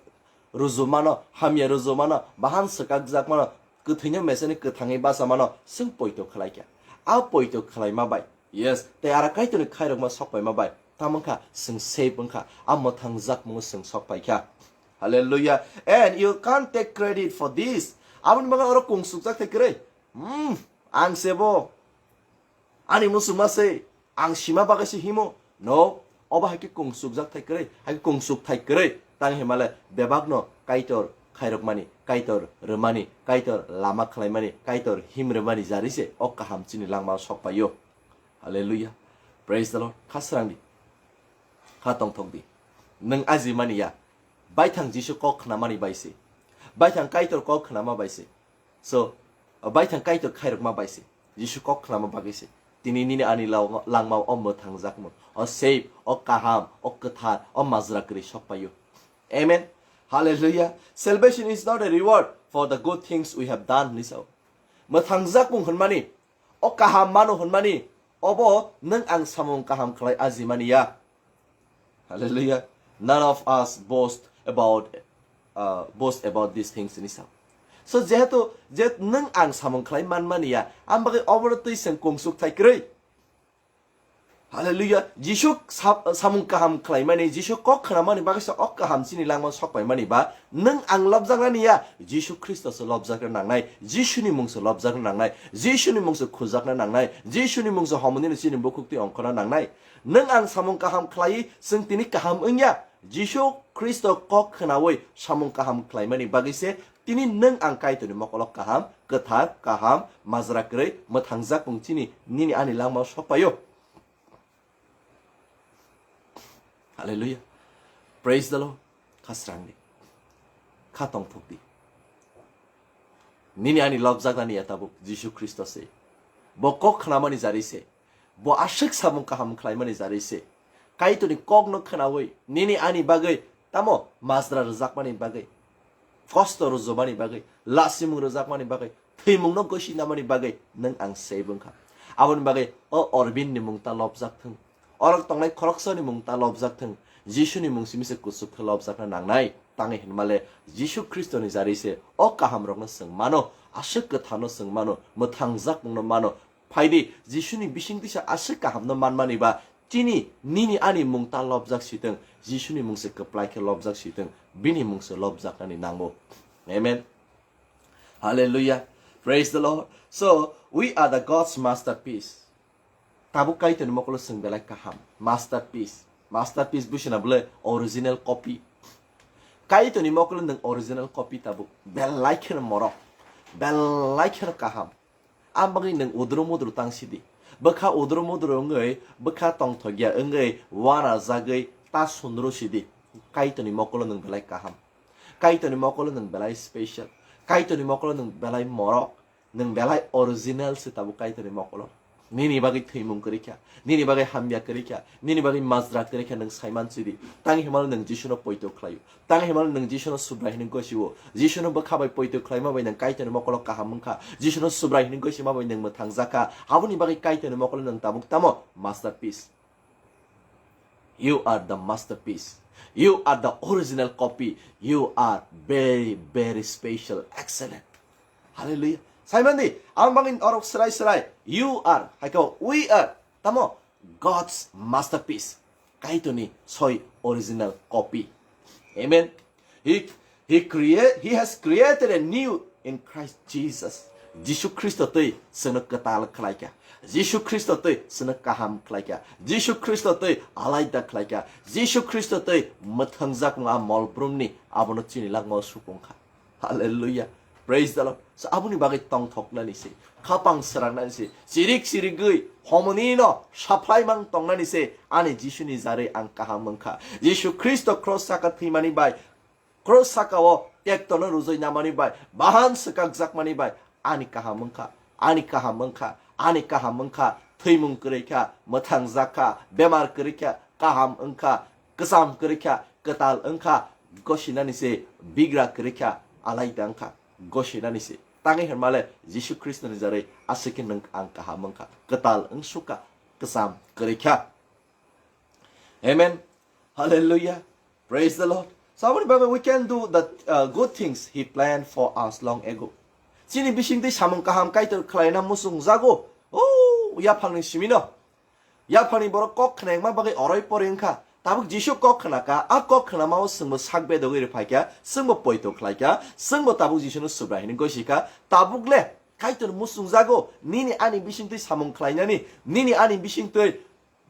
rujumano, hamya rujumano, bahan swkakjakmano, kwthwino meseni kwthangwi bachamano chwng poito khlaikha. A poito khlaima bai. Yes, tei aro Kaitorni khairokma sokpaima bai. Tamo wngkha chwng save wngkha. A mwthangjak mungo chwng sokpaikha. Hallelujah. And you can't take credit for this. Aboni bagwi oro kungsukjak thai kwrwi. Hmm, ang sebo. Ani muchungma se, ang sima bagwi se himo. No, obo hai khe kungsukjak thai kwrwi, hai khe kungsuk thai kwrwi. Tang himale bebakno Kaitor khairokmani, Kaitor rwmani, Kaitor lama khlaimani, Kaitor him rwmani jari se o kaham chini langmao sok paio. Hallelujah. Praise the Lord. Kha srang di. Kha tongthok di. Nwng ajimani ya. Baithang Jisu kok khnamani bai se. Baithang Kaitor kok khnama bai se. So, baithang Kaitor khairokma bai se. Jisu kok khnama bagwi se. Tini nini ani lao-, langmao o mwthangjakmung, o save, o kaham, o kwthar, o majra kwrwi sok paio. Amen. Hallelujah. Salvation is not a reward for the good things we have done, hwnwi sao. Mwthangjakmung hwnmani, o kaham mano hwnmani, obo nwng ang samung kaham khlai ajimani ya. Hallelujah. None of us boast about, uh, boast about these things, hwnwi sao. So, jehetu, je nwng ang samung khlai manmani ya, ang bagwi obono twi chwng kungsuk thai kwrwi. Hallelujah. Jisu sa-, samung kaham khlaimani, Jisu kok khnamani bagwi se o kaham chini langma sok paimani ba, nwng ang lobjaknani ya, Jisu Khristo se lobjakna nangnai, Jisuni mung se lobjakna nangnai, Jisuni mung se khujakna nangnai, Jisuni mung se homonino chini bukhuk twi ongkhorna nangnai. Nwng ang samung kaham khlaiwi chwng tini kaham wngya. Jisu Khristo kok khnaui samung kaham khlaimani bagwi se tini nwng ang Kaitorni mokolo kaham, kwthar, kaham, majra kwrwi, mwthangjak wng chini nini ani langmao sok paio. Hallelujah. Praise the Lord. Kha srang di. Kha tongthok di. Nini ani lobjaknani ya tabuk Jisu Khristo se. Bo kok khnamani jari se. Bo aswk samung kaham khlaimani jari se. Kaitorni kokno khnaui nini ani bagwi tamo majra rwjakmani bagwi, kosto rwjubani bagwi, lasimung rwjakmani bagwi, thwimungno gosi namani bagwi nwng ang save wngkha. Aboni bagwi o Orbinni mung ta lobjak thung. Orok tongnai khoroksani mung ta lobjak thung. Jisuni mung simi se kuchuk khe lobjakna nangnai. Tangwi hinmale Jisu Khristoni jari se o kahamrokno chwng mano, aswk kwtharno chwng mano, mwthangjakmungno mano. Phaidi, Jisuni bising tisa aswk kahamno manmani ba, chini, nini ani mung ta lobjak sitwng, Jisuni mung se kwplai khe lobjak sitwng, bini mung se lobjaknani nango. Amen. Hallelujah. Praise the Lord. So, we are the God's masterpiece. Tabuk Kaitorni mokolo chwng belai kaham. Masterpiece. Masterpiece busi na bole original copy. Kaitorni mokolo nwng original copy tabuk. Belai kheno morok. Belai kheno kaham. Ang bagwi nwng udro mudro tang sidi. Bwkha udro mudro wngwi, bwkha tongthokya wngwi, wana jagwi ta sundro sidi. Kaitorni mokolo nwng belai kaham. Kaitorni mokolo nwng belai special. Kaitorni mokolo nwng belai morok. Nwng belai original se tabuk Kaitorni mokolo. Nini bagwi thwimung kwrwi kha, nini bagwi hamya kwrwi kha, nini bagwi majra kwrwi kha, nwng saiman sidi. Tang himano nwng Jisuno poito khlaio. Tang himano nwng Jisuno Subrai hwnwi gosio. Jisuno bwkha bai poito khlaima bai nwng Kaitorni mokolo kaham wngkha. Jisuno Subrai hwnwi gosima bai nwng mwthangjakha. Aboni bagwi Kaitorni mokolo nwng tabuk tamo masterpiece. You are the masterpiece. You are the original copy. You are very, very special, excellent. Hallelujah. Saimandi, ang bangin orok serai serai. You are, hai khe we are. Tamo, God's masterpiece. Kaitorni soi original copy. Amen. He, he create, he has created a new in Christ Jesus. Jisu Khristo twi chwngno kwtal khlaikha. Jisu Khristo twi chwngno kaham khlaikha. Jisu Khristo twi alaida khlaikha. Jisu Khristo twi mwthangjakmung a mol brumni abono chini langmao supungkha. Hallelujah. Praise the Lord. So, aboni bagwi tongthoknani se, khapang swrangnani se, chirik chirigwi homonino saphlaimang tongnani se, ani Jisuni jarwi ang kaham wngkha. Jisu Khristo cross saka thwimani bai, cross sakao tektono rujui namani bai, bahan swkakjakmani bai, ani kaham wngkha, ani kaham wngkha, ani kaham wngkha, thwimung kwrwi kha, mwthang jak kha, bemar kwrwi kha, kaham wngkha, kwcham kwrwi kha, kwtal wngkha, gosinani se bigra kwrwi kha, alaida wngkha, gosinani se. Tangwi hwnmale Jisu Khristoni jarwi aswk khe nwng ang kaham wngkha, kwtal wngsukha, kwcham kwrwi kha. Amen. Hallelujah. Praise the Lord. So aboni bagwi we can do the uh, good things he planned for us long ago. Chini bisingtwi samung kaham Kaitor khlaina musung jago. Oh, yaphangni simino. Yaphangni borok kok khnaima bagwi oroi pori wngkha. Tabuk Jisu kok khnaka, a kok khnamao chwngbo sak bedogwi rwphaikha, chwngbo poito khlaikha, chwngbo tabuk Jisuno Subrai hwnwi gosikha. Tabuk le Kaitor musung jago, nini ani bisingtwi samung khlainani, nini ani bisingtwi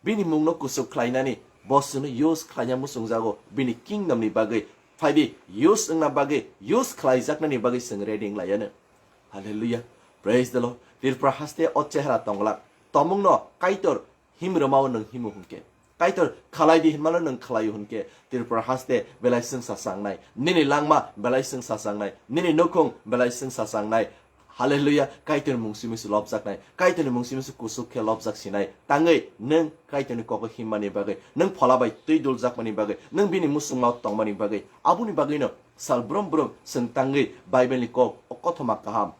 bini mungno kuchuk khlainani, bo chwngno use khlaina musung jago, bini kingdom ni bagwi. Phaidi use wngna bagwi, use khlaijaknani bagwi chwng ready wng laiya no. Hallelujah. Praise the Lord. Tripura haste o chehra tonglak. Tomungno Kaitor himrwmao nwng himo hwnkhe. Kaitor khalai di hinmano nwng khlaio hwnkhe. Tripura haste belai swngsa changnai. Nini langma belai swngsa changnai. Nini nukhung belai swngsa changnai. Hallelujah. Kaitorni mung simi se lobjaknai. Kaitorni mung simi se kusuk khe lobjak sinai. Tangwi nwng Kaitorni kogo himmani bagwi, nwng phola bai twi duljakmani bagwi, nwng bini musungmao tongmani bagwi, aboni bagwino sal brum brum chwng tangwi Bible ni kok o kothoma kaham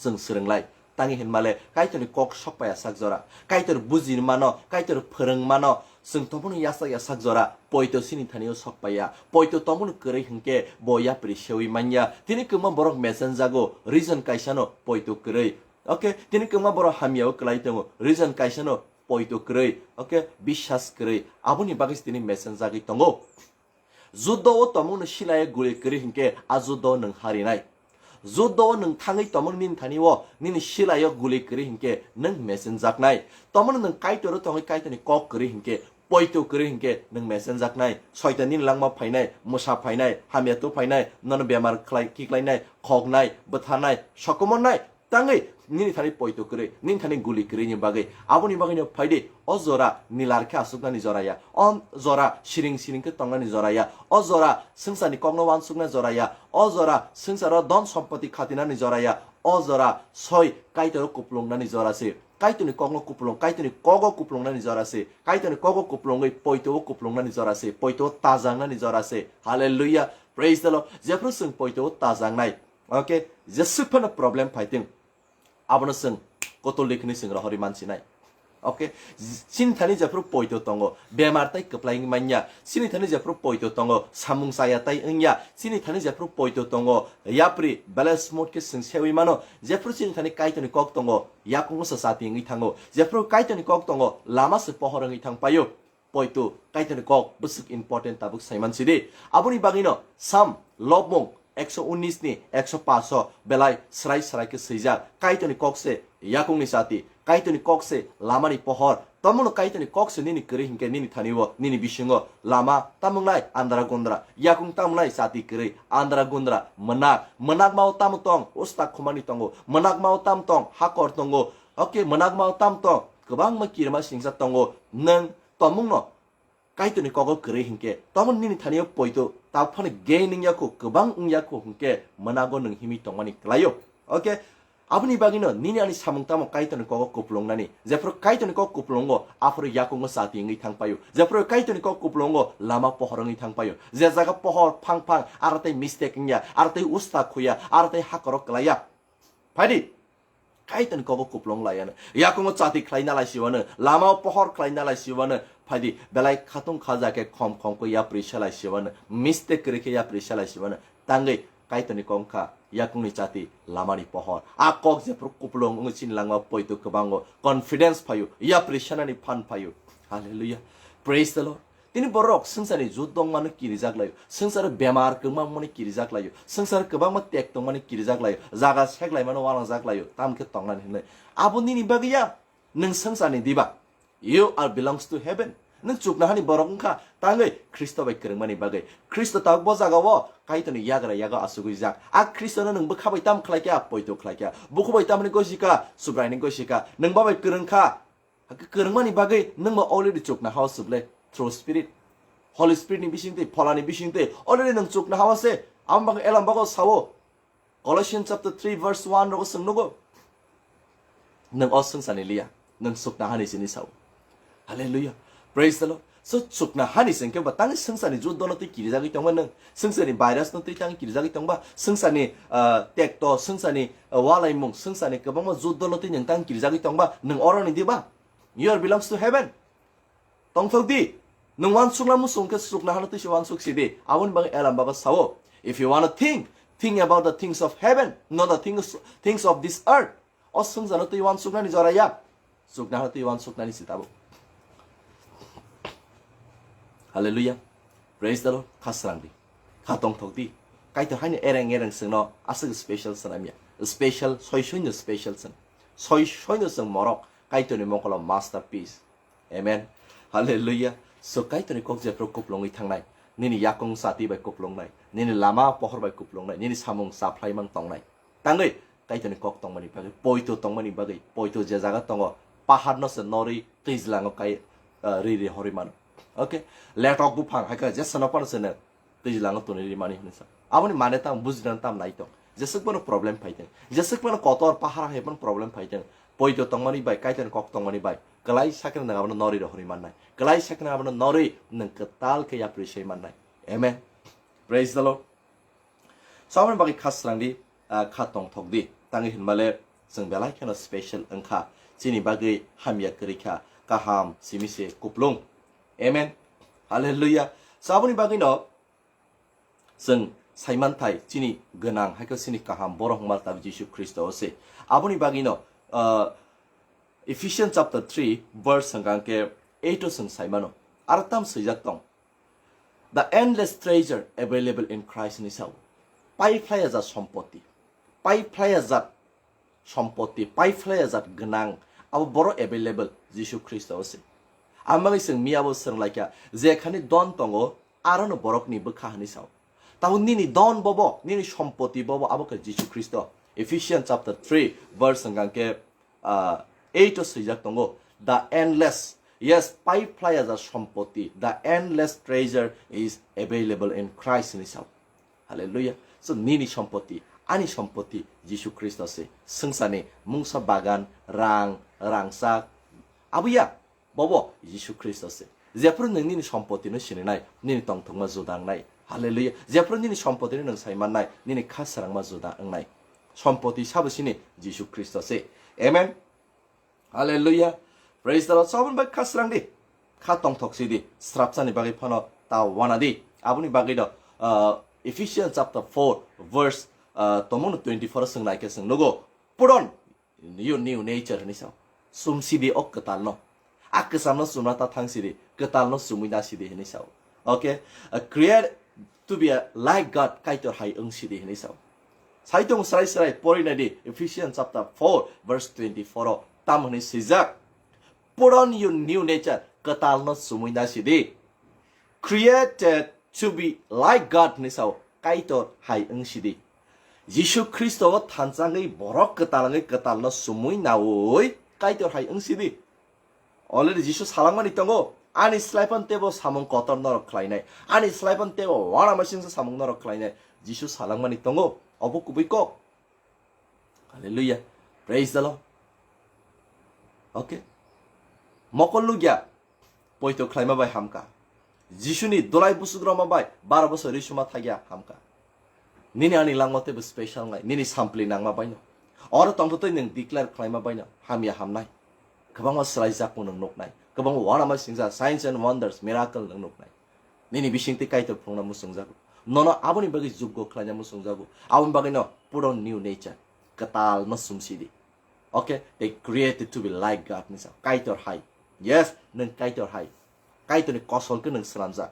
chwng swrwnglai. Tangwi hinmale Kaitorni kok sokpaiya sak jora. Kaitor bujini mano, Kaitor phwrwng mano, chwng tomono yasak yasak jora. Poito chini thani o sokpaiya. Poito tomono kwrwi hwnkhe bo yapri sewi manya. Tini kwbangma borok mesen jago, reason kaisano poito kwrwi. Okay, tini kwbangma borok hamya o kwlai tongo, reason kaisano poito kwrwi. Okay, biswas kwrwi. Aboni bagwi tini mesen jagwi tongo. Juddo o tomungno silai guli kwrwi hinkhe a juddo nwng harinai. Juddo o nwng thangwi tomung nini thani o nini silai o guli kwrwi hinkhe nwng mesenjaknai. Tomungno nwng Kaitor o tongwi Kaitorni kok kwrwi hinkhe, poito kwrwi hinkhe nwng mesenjaknai. Soitan nini langma phainai, mwsa phainai, hamya tu phainai, nono bemar khlai, kiklainai, khoknai, bwtharnai, sokomornai. Tangwi nini thani poito kwrwi, nini thani guli kwrwi ni bagwi. Aboni bagwi no phaidi, o jora nilar khe asuknani jora ya. O jora siring siring khe tongnani jora ya. O jora swngcharni kokno uansukna jora ya. O jora swngcharo don sompoti khatinani jora ya. O jora soi Kaitor kuplungnani jora se. Kaitorni kokno kuplung, Kaitorni kogo kuplungnani jora se. Kaitorni kogo kuplungwi poito o kuplungnani jora se. Poito o tajangnani jora se. Hallelujah. Praise the Lord. Jephru chwng poito o tajangnai. Okay, jeswk phano problem phaitwng, abono chwng kotol ri khwnwi chwng rohorwi mansinai. Okay, chini thani jephru poito tongo, bemar tai kwplai wngwi manya. Chini thani jephru poito tongo, samung chaya tai wngya. Chini thani jephru poito tongo, yapri belai smooth khe chwng sewi mano. Jephru chini thani Kaitorni kok tongo, yakungo se chati wngwi thango. Jephru Kaitorni kok tongo, lama se pohor wngwi thang paio. Poito, Kaitorni kok bwswk important tabuk saiman sidi. Aboni bagwino Sam lobmung ekso unis ni ekso paanch o belai srai srai khe swijak. Kaitorni kok se yakungni chati, Kaitorni kok se lamani pohor. Tomono Kaitorni kok se nini kwrwi hinkhe nini thani o, nini bisingo lama tamungnai andra gundra, yakung tamungnai chati kwrwi andra gundra, mwnak, mwnakma o tamo tong, usta khumani tongo, mwnakma o tamo tong, hakor tongo, okay, mwnakma o tamo tong, kwbangma kirima singsa tongo, nwng tomungno Kaitorni kogo kwrwi hinkhe, tomon nini thani o poito, tabuk phano gain wngya kho, kwbang wngya kho hinkhe, mwnago nwng himwi tongmani kwlaio. Okay? Aboni bagwino nini ani samung tamo Kaitorni kogo kupulungnani. Jephru Kaitorni kok kupulungo, aphuru yakungo chati wngwi thang paio. Jephru Kaitorni kok kupulungo, lama pohor wngwi thang paio. Je jaga pohor phang phang, aro tei mistake wngya, aro tei usta khuya, aro tei hakorok kwlaiya. Phaidi, Kaitorni kogo kupulung laiano. Yakungo chati khlaina lai siwano, lamao pohor khlaina lai siwano. Phaidi, belai khatung khaja khe khom khom khe yapri selai siwano. Mistake kwrwi khe yapri selai siwano. Tangwi Kaitorni kok wngkha yakungni chati, lamani pohor. A kok jephru kupulung wngwi chini langma poito kwbango. Confidence phaio, yapri senani phan phaio. Hallelujah. Praise the Lord. Tini borok swngcharni jut tongmano kirijak laio, swngcharo bemar kwbangma wngmani kirijak laio, swngcharo kwbangma tek tongmani kirijak laio, jaga seklaimano uanangjak laio, tamo khe tongnani hwnwi. Abo nini bagwi ya, nwng swngcharni diba? You are belongs to heaven. Nwng chuknohani borok wngkha, tangwi Khristo bai kwrwngmani bagwi. Khristo tabuk bo jagao Kaitorni yagra yago achugwi jak. A Khristono nwng bwkha bai tamo khlai kha? Poito khlai kha. Bukhuk bai tamoni gosi kha? Subraini gosi kha. Nwng bo bai kwrwng kha? Hakhe kwrwngmani bagwi nwngbo already chuknohao swble through Spirit. Holy Spirit ni bisingtwi, Pholani bisingtwi already nwng chuknohao se. Amo bagwi Elam bago sao, Colossians chapter three verse one rogo chwng nugo. Nwng o swngcharni liya, nwng chuknohani sini sao. Hallelujah. Praise the Lord. So chuknohani se hwnkhe ba tang swngcharni juddo no twi kirijagwi tongba nwng? Swngcharni virus no twi tang kirijagwi tongba? Swngcharni, ah, tekto, swngcharni, ah, walaimung, swngcharni kwbangma juddo no twi nwng tang kirijagwi tongba? Nwng oroni diba? You are belongs to heaven. Tongthok di. Nwng uansukna muchung khe chuknohano twi se uansuk sidi. Aboni bagwi Elam baba sao, "If you wanna think, think about the things of heaven, not the things, things of this earth." O swngjano twi uansuknani jora ya. Chuknohano twi uansuknani se tabuk. Hallelujah. Praise the Lord. Kha srang di. Kha tongthok di. Kaitor haino ereng ereng chwngno aswk special swnam ya. Special, soi soino special chwng. Soi soino chwng morok Kaitorni mokolo masterpiece. Amen. Hallelujah. So Kaitorni kok jephru kuplungwi thangnai. Nini yakung chati bai kuplungnai. Nini lama pohor bai kuplungnai. Nini samung chaphlaimang tongnai. Tangwi Kaitorni kok tongmani bagwi, poito tongmani bagwi, poito je jaga tongo, paharno se norwi twijlango kai, ah, ri ri horwi mano. Okay? Letok buphang hai khe jesa no phano se nang twijlango tonwi ri mani hwnwi sa. Aboni mane tamo bujinani tamo nai tong. Jeswk bono problem phai tong. Jeswk bono kotor pahar hai bono problem phai tong. Poito tongmani bai, Kaitorni kok tongmani bai. Kwlai sakhe nang abono norwi ri horwi mannai. Kwlai sakhe nang abono norwi nang kwtal khe yapri sai mannai. Amen. Praise the Lord. So aboni bagwi kha srang di, ah, kha tongthok di. Tangwi hinmale chwng belai kheno special wngkha. Chini bagwi hamya kwrwi kha, kaham simi se kuplung. Amen. Hallelujah. So aboni bagwino chwng saimanthai chini gwnang hai khe chini kaham borok wngma tabuk Jisu Khristo o se. Aboni bagwino, ah, Ephesians chapter three verse hwnkha hwnkhe eight o chwng saimano. Aro tam swijak tong. The endless treasure available in Christ hinwi sao. Pai phlai ajak sompoti. Pai phlai ajak sompoti, pai phlai ajak gwnang. Abo borok available Jisu Khristo o se. Amagwi chwng miya bo swrwng laikha, jekhani don tongo, arono borokni bwkha hinwi sao. Tamo nini don bobo, nini sompoti bobo, abo khe Jisu Khristo. Ephesians chapter three verse hwnkha hwnkhe, ah, eight o swijak tongo, "The endless," yes, pai phlai ajak sompoti, "the endless treasure is available in Christ" hinwi sao. Hallelujah. So nini sompoti, ani sompoti Jisu Khristo se. Swngcharni mungsa bagan, rang, rangchak, abo ya, bobo Jisu Khristo se. Jephru nwng nini sompotino sininai, nini tongthokma juda wngnai. Hallelujah. Jephru nini sompotino nwng saimannai, nini kha srangma juda wngnai. Sompoti sabo sini Jisu Khristo se. Amen. Hallelujah. Praise the Lord. Sabon bai kha srang di. Kha tongthok si di. Srapsani bagwi phano ta wana di. Aboni bagwi do, uh, Ephesians chapter four verse, uh, tomung twenty-four o swng nai khe swng nugo. Put on your new nature hinwi sao. Sum si di o kwtal no. A kwcham no chumna ta thang si di. Kwtal no chumwi na si di hinwi sao. Okay? Uh, create to be a like God, Kaitor hai wng si di hinwi sao. Saitung srai srai pori nai di, Ephesians chapter four verse twenty-four o tam hinwi swijak, "Put on your new nature," kwtal no chumui na si di. "Created to be like God" hinwi sao, Kaitor hai wng si di. Jisu Khristo o thanchangwi borok kwtal wngwi kwtal no chumui naui Kaitor hai wng si di. Already Jisu salangmani tongo, "Ani slaipan tebo samung kotor norok khlainai, ani slaipan tebo uanamasingsa samung norok khlainai." Jisu salangmani tongo, obo kubui kok. Hallelujah. Praise the Lord. Okay. Mokol nukya, poito khlaima bai hamka. Jisuni dolai busuk roma bai baro bosor risuma thagya hamka. Nini ani langma tebo special ngai, nini sampli nangma baino. Oro tongtho tei nwng declare khlaima baino hamya hamnai. Kwbangma swlaijakmung nwng nuknai. Kwbangma uanama singsa, signs and wonders, miracle nwng nuknai. Nini bisingtwi Kaitor phunukna muchungjago. Nono aboni bagwi juggo khlaina muchungjago. Aboni bagwino put on new nature. Kwtal no sumsidi. Okay, they created to be like God ni sa. Kaitor hai. Yes, nwng Kaitor hai. Kaitorni kosol khe nwng swnamjak.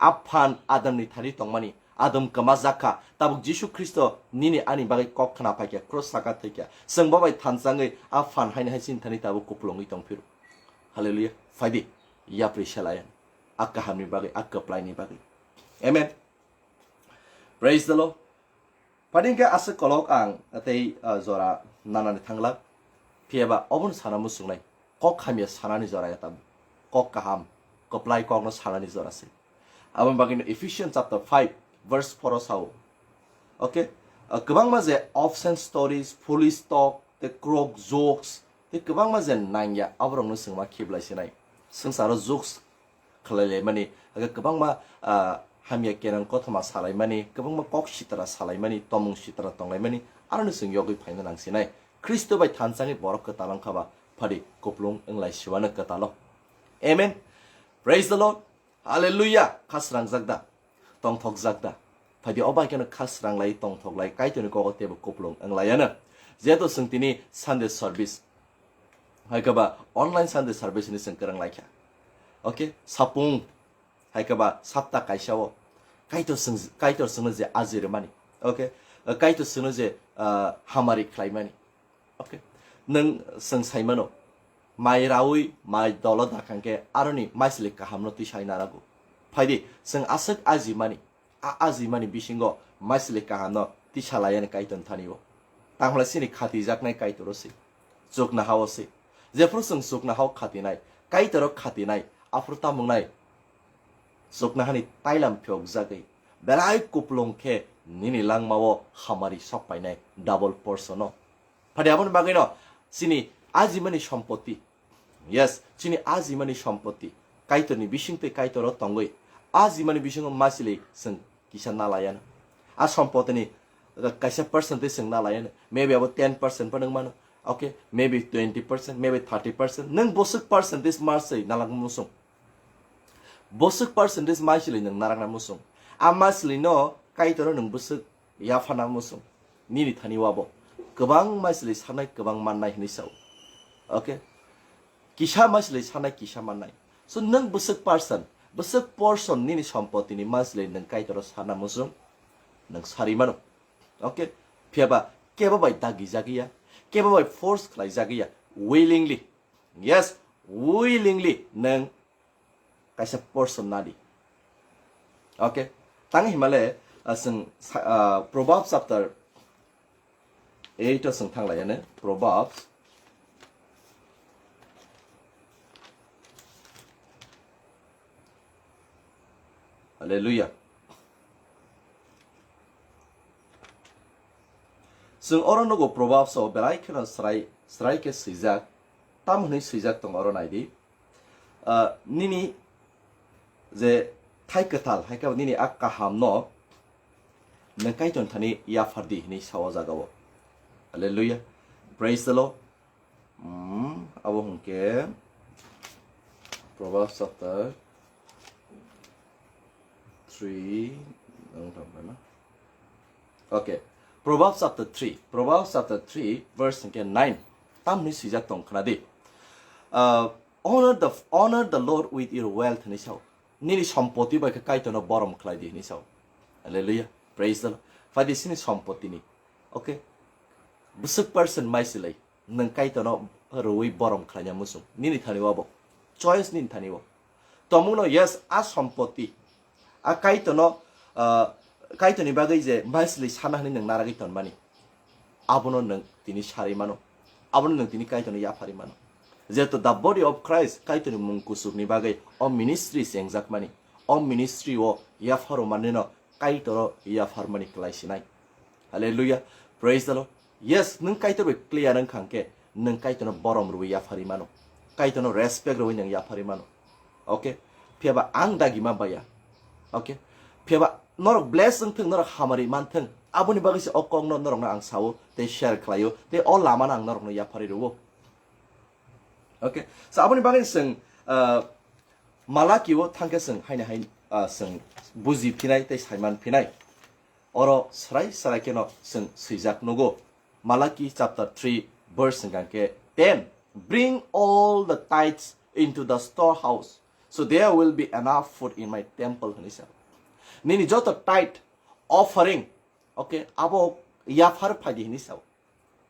A phan Adamni thani tongmani, Adam kwmajak kha, tabuk Jisu Khristo nini ani bagwi kok khna phaikha, cross saka thwikha. Chwng bo bai thanchangwi a phan haino hai chini thani tabuk kupulungwi tongphiro. Hallelujah. Phaidi, yapri selayan. A kahamni bagwi, a kwplaini bagwi. Amen. Praise the Lord. Phaidi hwnkhe aswk kolok ang tei, ah, jora nanani thanglak. Phiyaba obono sana muchungnai. Kok hamya sanani jora ya tabuk. Kok kaham, kwplai kokno sanani jora se. Aboni bagwino Ephesians chapter five verse four o sao. Okay? Ah, kwbangma je obscene stories, foolish talk, tei krok jokes, tei kwbangma je nangya, aborokno chwngma khiblai sinai. Swngcharo jokes khlailaimani, age kwbangma, ah, hamya kenang kothoma salaimani, kwbangma kok sitra salaimani, tomung sitra tonglaimani, aroni chwng yogwi phaina nangsinai. Khristo bai thanchangwi borok kwtal wngkha ba, phadi kuplung wnglai siwano kwtalo. Amen. Praise the Lord. Hallelujah. Kha srangjak da? Tongthokjak da? Phaidi o bai kheno kha sranglai, tongthoklai, Kaitorni kogo teibo kupulung wnglaiyano. Jehetu chwng tini Sunday service, hai khe ba online Sunday service ni chwng kwrwng laikha. Okay, sapung, hai khe ba sapta kaisa o Kaitor chwng, Kaitor chwngno je ajirwmani. Okay, Kaitor chwngno je, ah, hamari khlaimani. Okay. Nwng chwng sai mano, mai raui, mai dolo dakhang khe aroni maisili kahamno tisai narago. Phaidi, chwng aswk ajimani, a ajimani bisingo maisili kahamno tisa laiyani Kaitor thani o. Tangmala chini khatijaknai Kaitor o se, chuknoha o se. Jephuru chwng chuknoha o khatinai, Kaitor o khatinai, aphuru tamungnai chuknohani tailam phiyokjagwi belai kupulung khe nini langmao hamari sok painai double portion o. Phadi aboni bagwino chini ajimani sompoti. Yes, chini ajimani sompoti. Kaitorni bising tei Kaitoro tongwi ajimani bisingo maisili chwng kisa nalaiyano. A sompotini kaisa percentage chwng nalaiyano. Maybe abo ten percent phano wngmano. Okay, maybe twenty percent, maybe thirty percent. Nwng bwswk percentage marswi nalakma muchung. Bwswk percentage maisili nwng narakna muchung. A maisilino Kaitoro nwng bwswk yapharna muchung. Nini thani wabo kwbang maisili sanai kwbang mannai hinwi sao. Okay? Kisa maisili sanai kisa mannai. So nwng bwswk percent, bwswk portion nini sompotini maisili nwng Kaitoro sana muchung, nwng sari mano. Okay? Phiyaba kebo bai dagi jagiya, kebo bai force khlai jagiya, willingly. Yes, willingly nwng kaisa portion nadi. Okay. Tang himale, ah, chwng sa-, ah, Proverbs chapter eight o chwng thanglaiyane. Proverbs. Hallelujah. Chwng oro nugo Proverbs o belai kheno srai, srai khe swijak. Tamo hwnwi swijak tongo oro naidi. Ah, nini je thai kwtal, hai khe nini a kahamno nwng Kaitor thani yaphardi hwnwi sa o jagao. Hallelujah. Praise the Lord. Hmm, abo hwnkhe Proverbs chapter three, ang tong kha na? Okay. Proverbs chapter three. Proverbs chapter three, verse hwnkhe nine. Tamni swijak tong khna di. Uh, honor the, honor the Lord with your wealth, hwnwi sao. Nini sompoti bai khe Kaitorno borom khlai di, hwnwi sao. Hallelujah. Praise the Lord. Phaidi sini sompotini. Okay. Bwswk percent maisilai. Nwng Kaitorno rwui borom khlaina muchung. Nini thani wabo. Choice nini thani o. Tomungno, yes, a sompoti. A Kaitorno, ah, Kaitorni bagwi je maisili sana hwnwi nwng naragwi tonmani. Abono nwng tini sari mano. Abono nwng tini Kaitorno yaphari mano. Jehetu the body of Christ, Kaitorni mung kuchukni bagwi o ministry chengjakmani. O ministry o yapharo manwino Kaitoro yapharmani kwlai sinai. Hallelujah. Praise the Lord. Yes, nwng Kaitor bai clear wngkha hwnkhe, nwng Kaitorno borom rwui yaphari mano. Kaitorno respect rwui nwng yaphari mano. Okay? Phiyaba ang dagima baya. Okay? Phiyaba norok bless wngthwng, norok hamari manthwng. Aboni bagwi se o kokno norokno ang sao, tei share khlaio, tei o lamano ang norokno yaphari rwo. Okay? So aboni bagwi chwng, uh, Malaki o thangkhe chwng haino hai, ah, chwng buji phinai tei saiman phinai. Oro srai srai kheno chwng swijak nugo. Malaki chapter three verse hwnkha khe ten, "Bring all the tithes into the storehouse, so there will be enough food in my temple," hwnwi sa. Nini joto tithe, offering, okay, abo yaphar phaidi hwnwi sa.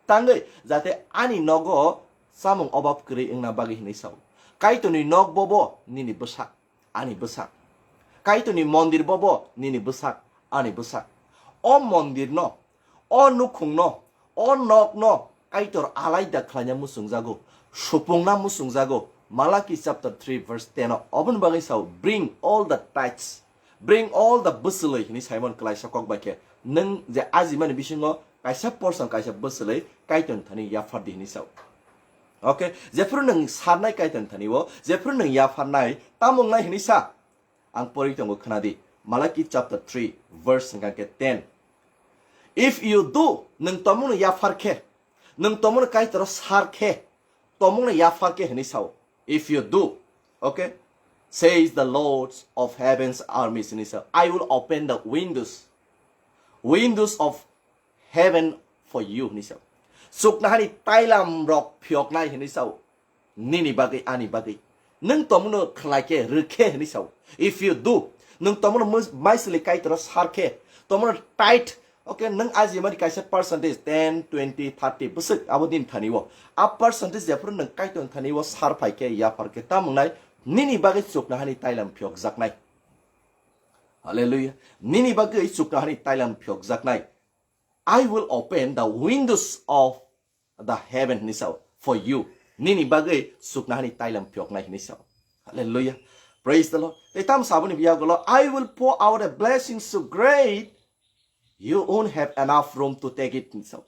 Tangwi jate ani nogo chamung obab kwrwi wngna bagwi hwnwi sao. Kaitorni nok bobo nini bwsak, ani bwsak. Kaitorni mondir bobo nini bwsak, ani bwsak. O mondirno, o nukhungno, o nokno Kaitor alaida khlaina muchungjago, supungna muchungjago. Malaki chapter three verse ten o oboni bagwi sao, "Bring all the tithes." Bring all the bwswlwi hwnwi Simon kwlaisa kok bai khe, nwng je ajimani bisingo kaisa portion, kaisa bwswlwi Kaitorni thani yaphardi hwnwi sao. Okay, jephuru nwng sarnai Kaitorni thani o, jephuru nwng yapharnai, tamo wngnai hwnwi sa? Ang pori tongo khwnadi, Malaki chapter three, verse hwnkha khe ten. If you do, nwng tomungno yaphar khe, nwng tomungno Kaitoro sar khe, tomungno yaphar khe hwnwi sao. If you do, okay? Says the Lord of heaven's armies, hini sa, I will open the windows, windows of heaven for you, hini sa. Chuknahani tailam rok phiyoknai, hini sa. Nini bagwi, ani bagwi. Nwng tomono khlai khe, rwkhe, hini sa. If you do, nwng tomono mui-, maisili Kaitor sar khe, tomono tight, okay, nwng ajimani kaisa percentage, ten, twenty, thirty bwswk abo din thani o. A percentage jephuru nwng Kaitor thani o sar phai khe, yaphar khe, tamo wngnai nini bagwi chuknahani tailam phiyokjaknai. Hallelujah. Nini bagwi chuknahani tailam phiyokjaknai. I will open the windows of the heaven, hini sa, for you. Nini bagwi chuknahani tailam phiyoknai, hini sa. Hallelujah. Praise the Lord. Tei tamo saboni biyagulo, I will pour out a blessing so great you won't have enough room to take it, hini sa.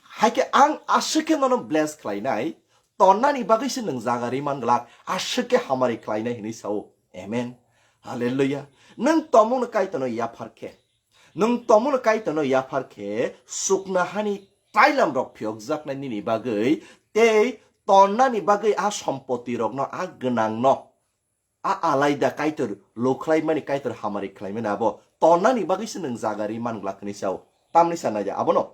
Hai khe ang aswk khe nono bless khlainai, tonnani bagwi se nwng jaga ri man glak, aswk khe hamari khlainai, hini sa. Amen. Hallelujah. Nwng tomungno Kaitorno yaphar khe, nwng tomungno Kaitorno yaphar khe, chuknahani tailam rok phiyokjaknai nini bagwi, tei tonnani bagwi a sompoti rokno, a gwnangno, a alaida Kaitor lukhlaimani, Kaitor hamari khlaimani abo tonnani bagwi se nwng jaga ri man glak, hini sa. Tamni sa naida abono,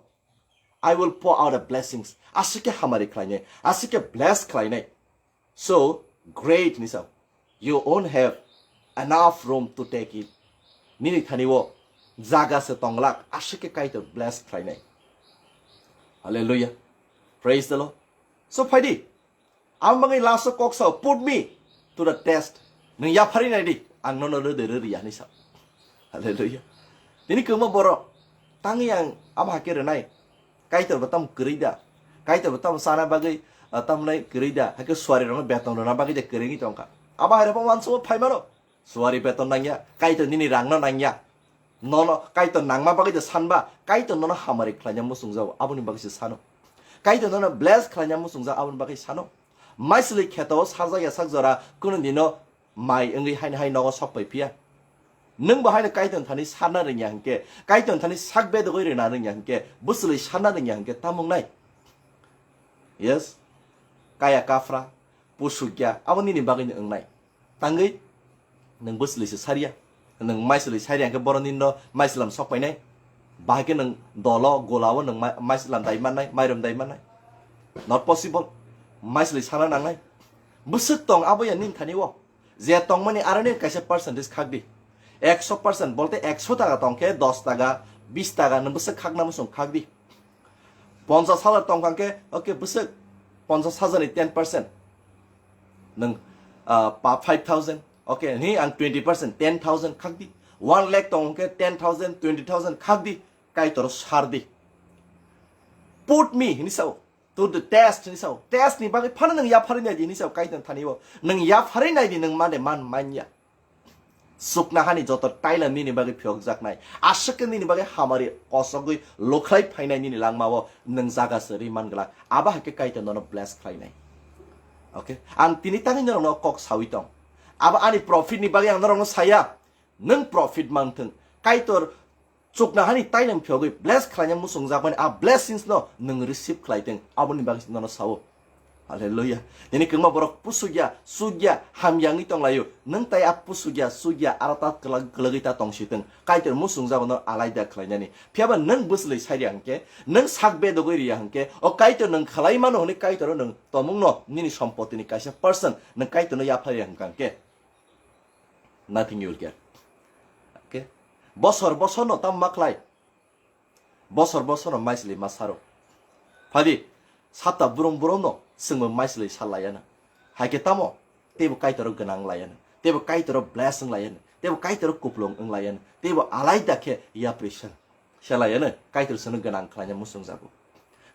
I will pour out a blessings. Aswk khe hamari khlainai, aswk khe bless khlainai. So great, hini sa. You won't have enough room to take it. Nini thani o jaga se tonglak, aswk khe Kaitor bless khlainai. Hallelujah. Praise the Lord. So phaidi. Ang bagwi last o kok sao, put me to the test. Nwng yaphari nai di, ang nono rwdwi rwriya, hini sa. Hallelujah. Tini kwma borok, tangwi ang abo hakhe rwnai. Kaitor bo tamo kwrwi da. Kaitor bo tamo sana bagwi, ah, tamo nai kwrwi da. Hakhe suari rokno beton rwna bagwi de kwrwi wngwi tongkha. Abo hai rokbo wansukma phai mano. Suari beton nangya, Kaitor nini rangno nangya. Nono Kaitor nangma bagwi de sanba, Kaitor nono hamari khlaina muchungjago, aboni bagwi se sano. Kaitor nono bless khlaina muchungjak, aboni bagwi sano. Maisili kheto o sarjak ya sak jora, kunu dino mai wngwi haino hai nogo sok pai phiya. Nwng bo haino Kaitor thani sarna rwngya hwnkhe, Kaitor thani sak bedogwi rwna rwngya hwnkhe, bwswlwi sarna rwngya hwnkhe, tamung nai. Yes, kaya kaphra, pusukya, abo nini bagwino wngnai. Tangwi nwng bwswlwi se sariya, nwng maiswlwi sariya hwnkhe borok nini no maiswlam sok painai. Bahai khe nwng dolo, golao nwng ma-, maiswlam dai mannai, mairum dai mannai. Not possible. Maiswlwi sana nangnai. Bwswk tong abo ya nini thani o. Je tongmani aroni kaisa percentage khak di. Ekso percent bolte ekso taka tong khe dos taka, bis taka nwng bwswk khakna muchung khak di. Ponchas hajar tong kha khe, okay, bwswk ponchas hajar ni ten percent. Nwng, ah, pa five thousand, okay, ni ang twenty percent, ten thousand khak di. One lakh tong khe ten thousand, twenty thousand khak di. Kaitor sar di. Put me, hini sao. To the test, hini sao. Test ni bagwi phano nwng yaphari nai di, hini sao Kaitor thani o. Nwng yaphari nai di, nwng mane man manya. Sukna hani joto taila nini bagwi phiyokjaknai. Aswk khe nini bagwi hamari kosogwi lukhlai phainai nini langmao nwng jaga se ri man glak. Abo hai khe Kaitor nono bless khlainai. Okay? Ang tini tangwi norokno kok sawi tong. Abo ani profit ni bagwi ang norokno saya. Nwng profit mangthwng. Kaitor chukna hani tailem phiyogwi bless khlaina muchungjakmani a blessings no nwng receive khlai teng, aboni bagwi nono sao. Hallelujah. Nini kwngma borok pusukya, sukya, hamya wngwi tonglaio. Nwng tai a pusukya, sukya, aro ta kwlak-, kwlagwi ta tongsi teng. Kaitor muchungjago no alaida khlainani. Phiyaba nwng bwswlwi sairia hwnkhe, nwng sak bedogwi riya hwnkhe, o Kaitor nwng khlai mano hwnwi Kaitor nwng tomungno nini sompotini kaisa percent nwng Kaitorno yaphariya hwnkha hwnkhe. Nothing you will get. Okay? Bosor bosor no tam ma khlai. Bosor bosor no maisli ma saro. Phadi, sapta burum burum no sengbo maisli sa layana. Hai khe tamo, teibo Kaitor gwnang layana. Teibo Kaitor bless wng layana. Teibo Kaitor kuplung wng layana. Teibo alaida khe yapri sal. Selayano Kaitor seno gwnang khlaina muchungjago.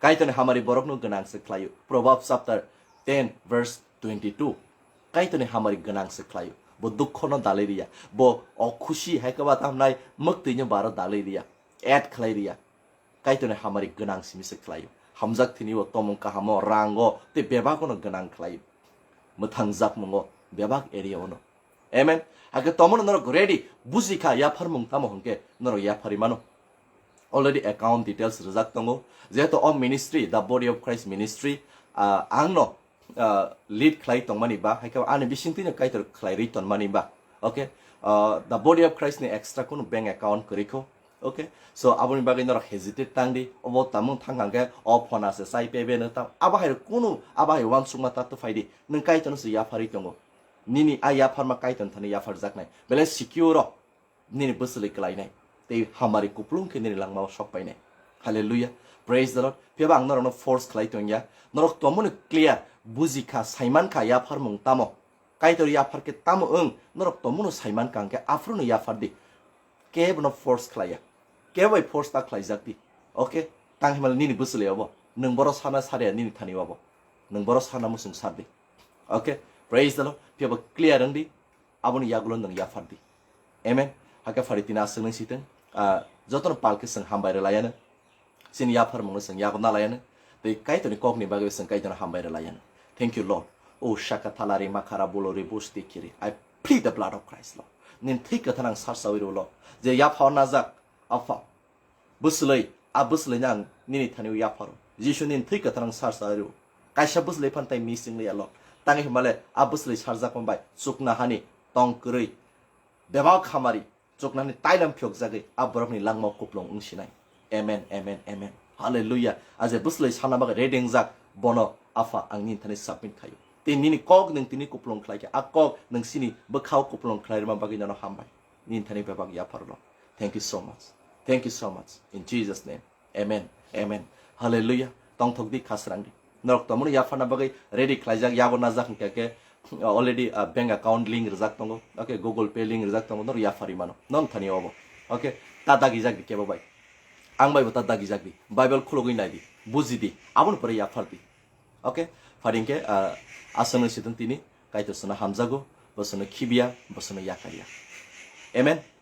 Kaitorni hamari borokno gwnang se khlaio. Proverbs chapter ten verse twenty-two. Kaitorni hamari gwnang se khlaio. Bo dukhono dalwi riya. Bo o khusi hai khe ba tamnai mwktwino baro dalwi riya. Add khlai riya. Kaitorni hamari gwnang simi se khlaio. Hamjak thini o tomung kahamo, rango tei bebagono gwnang khlaio. Mwthang jakmungo bebak area ono. Amen. Hakhe tomono norok ready, buji kha yapharmung tamo hwnkhe norok yaphari mano. Already account details rijak tongo. Jehetu o ministry, the body of Christ ministry, ah, ang no ah, lead khlai tongmani ba, hai khe ani bisingtwino Kaitor khlai rwi tonmani ba. Okay? Ah, the body of Christ ni extra kunu bank account kwrwi kho. Okay? So, aboni bagwi norok hesitate tang di, obo tamung thang hang khe, o phone ase, chai pebe no tam. Abo hai kunu, abo hai uansukma ta to phai di. Nwng Kaitorno se yapharwi tongo. Nini a yapharma Kaitor thani yapharjaknai. Belai secure o. Nini bwswlwi kwlainai, tei hamari kuplung khe nini langmao sok painai. Hallelujah. Praise the Lord. Phiya ba ang norokno force khlai tongya. Norok tongmani clear, buji kha, saiman kha yapharmung tamo. Kaitor yaphar khe tamo wng, norok tongmano saiman kha hwnkhe aphuru no yaphar di. Kebo no force khlaiya. Kebo bai force ta khlaijak di. Okay? Tang himale nini bwswlwi obo. Nwng boro sana saria nini thani obo. Nwng boro sana musung sar di. Okay? Praise the Lord. Phiya ba clear wng di. Aboni yagulo nwng yaphar di. Amen. Hakhe phari tini aswk nung sitwng. Ah, jotono pal khe chwng hambai rwlayano. Chini yapharmungno chwng yago nalayano. Tei Kaitorni kokni bagwi chwng Kaitorno hambai rwlayano. Thank you, Lord. O shaka thalari makara bolori busti kiri. I plead the blood of Christ, Lord. Nini thwi kwthar ang sarsawi rw, Lord. Je yapha najak, Apha. Bwswlwi, a bwswlwino ang nini thani yapharo. Jisu nini thwi kwthar ang sarsa rw. Kaisa bwswlwi phan tai missing liya, Lord. Tangwi himale a bwswlwi sarjakma bai chukna hani tong kwrwi. Bebak hamari chuknani tailam phiyokjagwi a borokni langmao kuplung wngsinai. Amen, amen, amen. Hallelujah. A je bwswlwi sana bagwi ready wngjak, bono Apha ang nini thani submit khaio. Tei nini kok nwng tini kuplung khlaikha, a kok nwng sini bwkhao kuplung khlai rwma bagwi nono hambai. Nini thani bebak yaphar lo. Thank you so much. Thank you so much. In Jesus' name. Amen. Amen. Hallelujah. Tongthok di, khasrang di. Norok tongmani yapharna bagwi ready khlaijak, yago najak hwnkhe khe already, uh, bank account link rijak tongo. Okay, Google Pay link rijak tongo. Norok yapharwi mano. Non thani obo. Okay, ta dagijak di kebo bai. Ang bai bo ta dagijak di. Bible khulugwi nai di. Buji di. Aboni pore yaphar di. Okay, phari hwnkhe, uh, aswk nung sitwng tini. Kaitor sono hamjago. Bo sono khibiya. Bo sono yakarya. Amen.